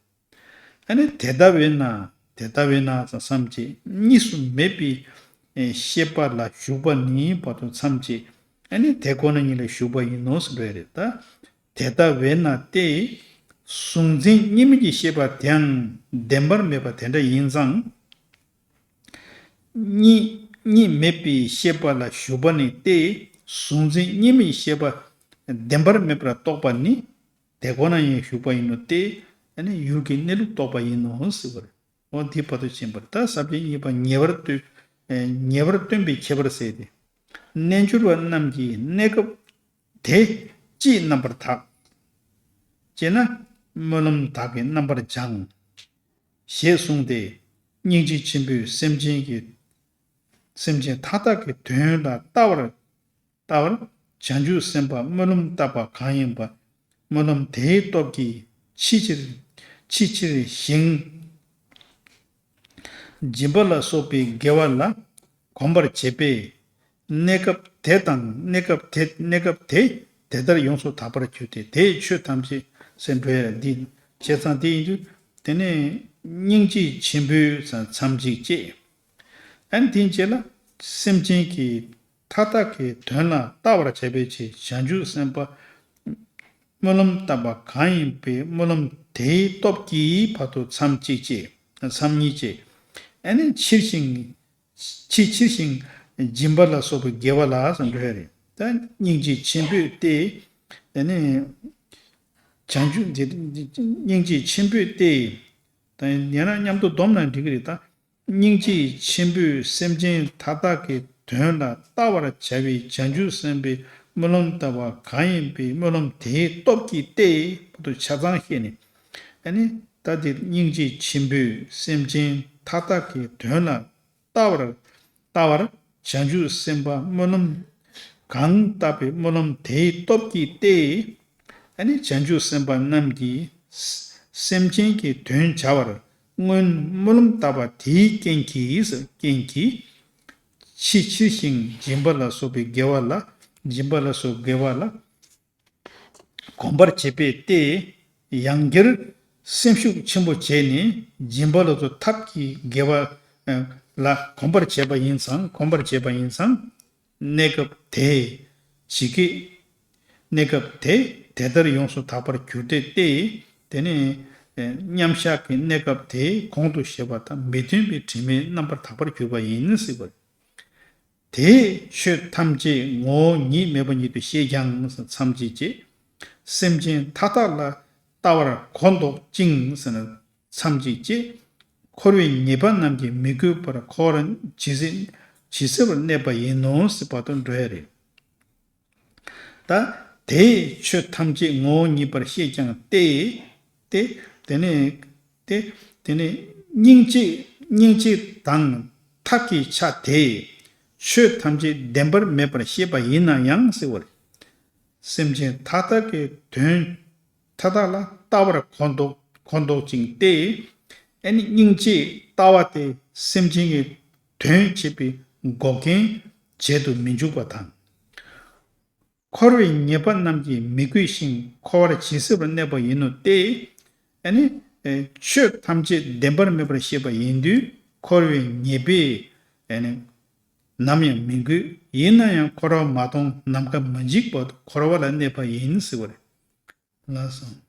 ཨ་ནི་དེ་ལྟ་བས་ན་དེ་ལྟ་བས་ན་ཙང་མཚམས་ཀྱི་གཉིས་སུ་མེད་པའི་ཤེས་པ་ལ་ཞུགས་པ་ནི་བར་དུ་མཚམས་ཀྱི་ཨ་ནི་དེ་ཁོ་ན་ཉིད་ལ་ཞུགས་པ་ཡིན་ནོ་ཟེར་བ་རེད་ད། དེ་ལྟ་བས་ན་སྟེ། གཟུང་འཛིན་གཉིས་མེད་ཀྱི་ཤེས་པ་དེའང་བདེན་པར་མེད་པ་དེ་འདྲ་ཡིན་ཙང་། གཉིས་གཉིས་མེད་པའི་ཤེས་པ་ལ་ཞུགས་པ་ནི་སྟེ། གཟུང་འཛིན་གཉིས་མེད་ཀྱི་ཤེས་པ་བདེན་པར་མེད་པར་རྟོགས་པ་ནི་དེ་ཁོ་ན་ཡང་ཞུགས་པ་ཡིན་ནོ་སྟེ། ཨ་ནི་ཡུལ་གྱི་གནས་ལུགས་རྟོགས་པ་ཡིན་ནོ་ཟེར་བ་རེད། འོ་འདི་བར་དུ་ཕྱིན་པར་ད་ས་བཅད་གཉིས་པ་ཉེ་བར་སྟོན། ཉེ་བར་སྟོན་པའི་ཁྱད་པར་གསལ་ཏེ། རྣལ་འབྱོར་པ་རྣམས་ཀྱིས་གནས་སྐབས་དེ་ཅིས་རྣམ་པར་དག་ཅེ་ན། སྨོན་ལམ་དག་གིས་རྣམ་པར་སྦྱང་། ཞེས་གསུངས་ཏེ། སྙིང་རྗེ་ཆེན་པོས་སེམས་ཅན་གྱི་སེམས་ཅན་མཐའ་དག་གི་དོན་ལ་ལྟ་བར་ལྟ་བར་བྱང་ཆུབ་སེམས་དཔའ་སྨོན་ལམ་བཏབ་པ་གང་ཡིན་པ། སྨོན་ལམ་དེའི་སྟོབས་ཀྱིས་ཕྱི་ཕྱིར་ཕྱི་ཕྱིར་ཞིང་སྦྱིན་པ་ལ་སོགས་པའི་དགེ་བ་ལ་གོམས་པར་བྱེད་པས། གནས་སྐབས་དེ་དང་གནས་སྐབས་དེ་གནས་སྐབས་དེ་དེ་ལྟར་ཡོངས་སུ་དག་པར་གྱུར་ཏེ། དེས་ཆོས་ཐམས་ཅད་ཟེར་འགྲོ་ཡ་འདི་བྱས་ཙང་དེ་ཡིན་དུས་དེ་ནས་སྙིང་རྗེ་ཆེན་པོས་མཚམས་གཅིག་བཅད། ཨ་ནི་དེའི་རྗེས་ལ་སེམས་ཅན་གྱི་མཐའ་དག་གི་དོན་ལ་ལྟ་བར་བྱ་བའི་ཕྱིར་བྱང་ཆུབ་སེམས་དཔའ་སྨོན་ལམ་བཏབ་པ་གང་ཡིན་པའི་སྨོན་ལམ་དེའི་སྟོབས་ཀྱིས་བར་དུ་མཚམས་གཅིག་བཅད། མཚམས་གཉིས་བཅད། ཨ་ནི་ཕྱིར་ཞིང་ཕྱི་ཕྱིར་ཞིང་སྦྱིན་པ་ལ་སོགས་པའི་དགེ་བ་ལ་ཟེར་འགྲོ་ཡ་རེད། ད་སྙིང་རྗེ་ཆེན་པོས་ཏེ། ཨ་ནི་བྱང་ཆུབ་འདི་སྙིང་རྗེ་ཆེན་པོས་ཏེ། ད་ཡང་ན་མཉམ་དུ་བསྡོམས་ན་འགྲིག་གི་རེད་ད། སྙིང་རྗེ་ཆེན་པོས་སེམས་ཅན་མཐའ་དག་གི་དོན་ལ་ལྟ་བར་བྱ་བའི་བྱང་ཆུབ་སེམས་དཔའི་སྨོན་ལམ་བཏབ་པ་གང་ཡིན་པའི་སྨོན་ལམ་དེའི་སྟོབས་ཀྱིས་ཏེ་བར་དུ་ཆ་ཚང་བཤད་ནས། ཨ་ནི་ད་དེ་སྙིང་རྗེ་ཆེན་པོས་སེམས་ཅན་མཐའ་དག་གི་དོན་ལ་ལྟ་བར་ལྟ་བར་བྱང་ཆུབ་སེམས་དཔའ་སྨོན་ལམ་གང་བཏབ་པའི་སྨོན་ལམ་དེའི་སྟོབས་ཀྱིས་ཏེ། ཨ་ནི་བྱང་ཆུབ་སེམས་དཔའ་རྣམས་ཀྱིས་སེམས་ཅན་གྱི་དོན་བྱ་བར་སྔོན་སྨོན་ལམ་བཏབ་པ་དེའི་རྐྱེན་གྱིས་རྐྱེན་གྱིས་ཕྱི་ཕྱིར་ཞིང་སྦྱིན་པ་ལ་སོགས་པའི་དགེ་བ་ལ་སྦྱིན་པ་ལ་སོགས་དགེ་བ་ལ་གོམས་པར་བྱེད་པས་ཏེ། ཡང་བསྐྱར་སེམས་ཤུགས་ཆེན་པོ་བྱས་ནས་སྦྱིན་པ་ལ་སོགས་ཐབས་ཀྱི་དགེ་བ་ལ་གོམས་པར་བྱས་པ་ཡིན་ཙང་གོམས་པར་བྱས་པ་ཡིན་ཙང་། གནས་སྐབས་དེ་ཇི་སྐད། གནས་སྐབས་དེ་དེ་ལྟར་ཡོངས་སུ་དག་པར་གྱུར་ཏེ་སྟེ། དེ་ནས་མཉམ་བཞག་གི་གནས་སྐབས་དེ་གོང་དུ་བཤད་པ་དང་མི་མཐུན་པའི་དྲི་མས་རྣམ་པར་དག་པར་གྱུར་པ་ཡིན་ཟེར་བ། དེས་ཆོས་ཐམས་ཅད་ངོ་བོ་ཉིད་མེད་པ་ཉིད་དུ་ཤེས་ཀྱང་མཚམས་གཅིག་བཅད། སེམས་ཅན་མཐའ་དག་ལ་ལྟ་བར་གོ་ལྡོག་ཅིང་ཟེར་ན། མཚམས་གཅིག་བཅད། འཁོར་བའི་ཉེས་པ་རྣམས་ཀྱིས་མི་གོས་པར་འཁོར་བར་ཇི་སྲིད་ཇི་སྲིད་བར་གནས་པ་ཡིན་ནོ་ཟེར་བར་དུ་འགྲོ་ཡ་རེད། ད་དེས་ཆོས་ཐམས་ཅད་ངོ་བོ་ཉིད་པར་ཤེས་ཀྱང་སྟེ། སྟེ། དེ་ནས་སྟེ། དེ་ནས་སྙིང་རྗེ་སྙིང་རྗེ་དང་ཐབས་ཀྱི་ཆ་དེས་ཆོས་ཐམས་ཅད་བདེན་པར་མེད་པར་ཤེས་པ་ཡིན་ན་ཡང་ཟེར་བ་རེད། སེམས་ཅན་མཐའ་དག་གི་དོན་མཐའ་དག་ལ་ལྟ་བར་གོ་ལྡོག་གོ་ལྡོག་ཅིང་སྟེ། ཨ་ནི་སྙིང་རྗེའི་ལྟ་བ་དེ་སེམས་ཅན་གྱི་དོན་བྱེད་པའི་འགོག་རྐྱེན་བྱེད་དུ་མི་འཇུག་པ་དང་། འཁོར་བའི་ཉེས་པ་རྣམས་ཀྱིས་མི་གོས་ཤིང་འཁོར་བར་ཇི་སྲིད་བར་གནས་པ་ཡིན་ནོ་སྟེ། ཨ་ནི་ཆོས་ཐམས་ཅད་བདེན་པར་མེད་པར་ཤེས་པ་ཡིན་དུས་འཁོར་བའི་ཉེས་པས་ཨ་ནི་ནམ་ཡང་མི་གོས། ཡིན་ན་ཡང་འཁོར་བ་མ་སྟོངས་ནམ་མཁའ་མི་འཇིག་པ་འཁོར་བ་ལ་གནས་པ་ཡིན་ཟེར་བ་རེད། ལགས་སོ།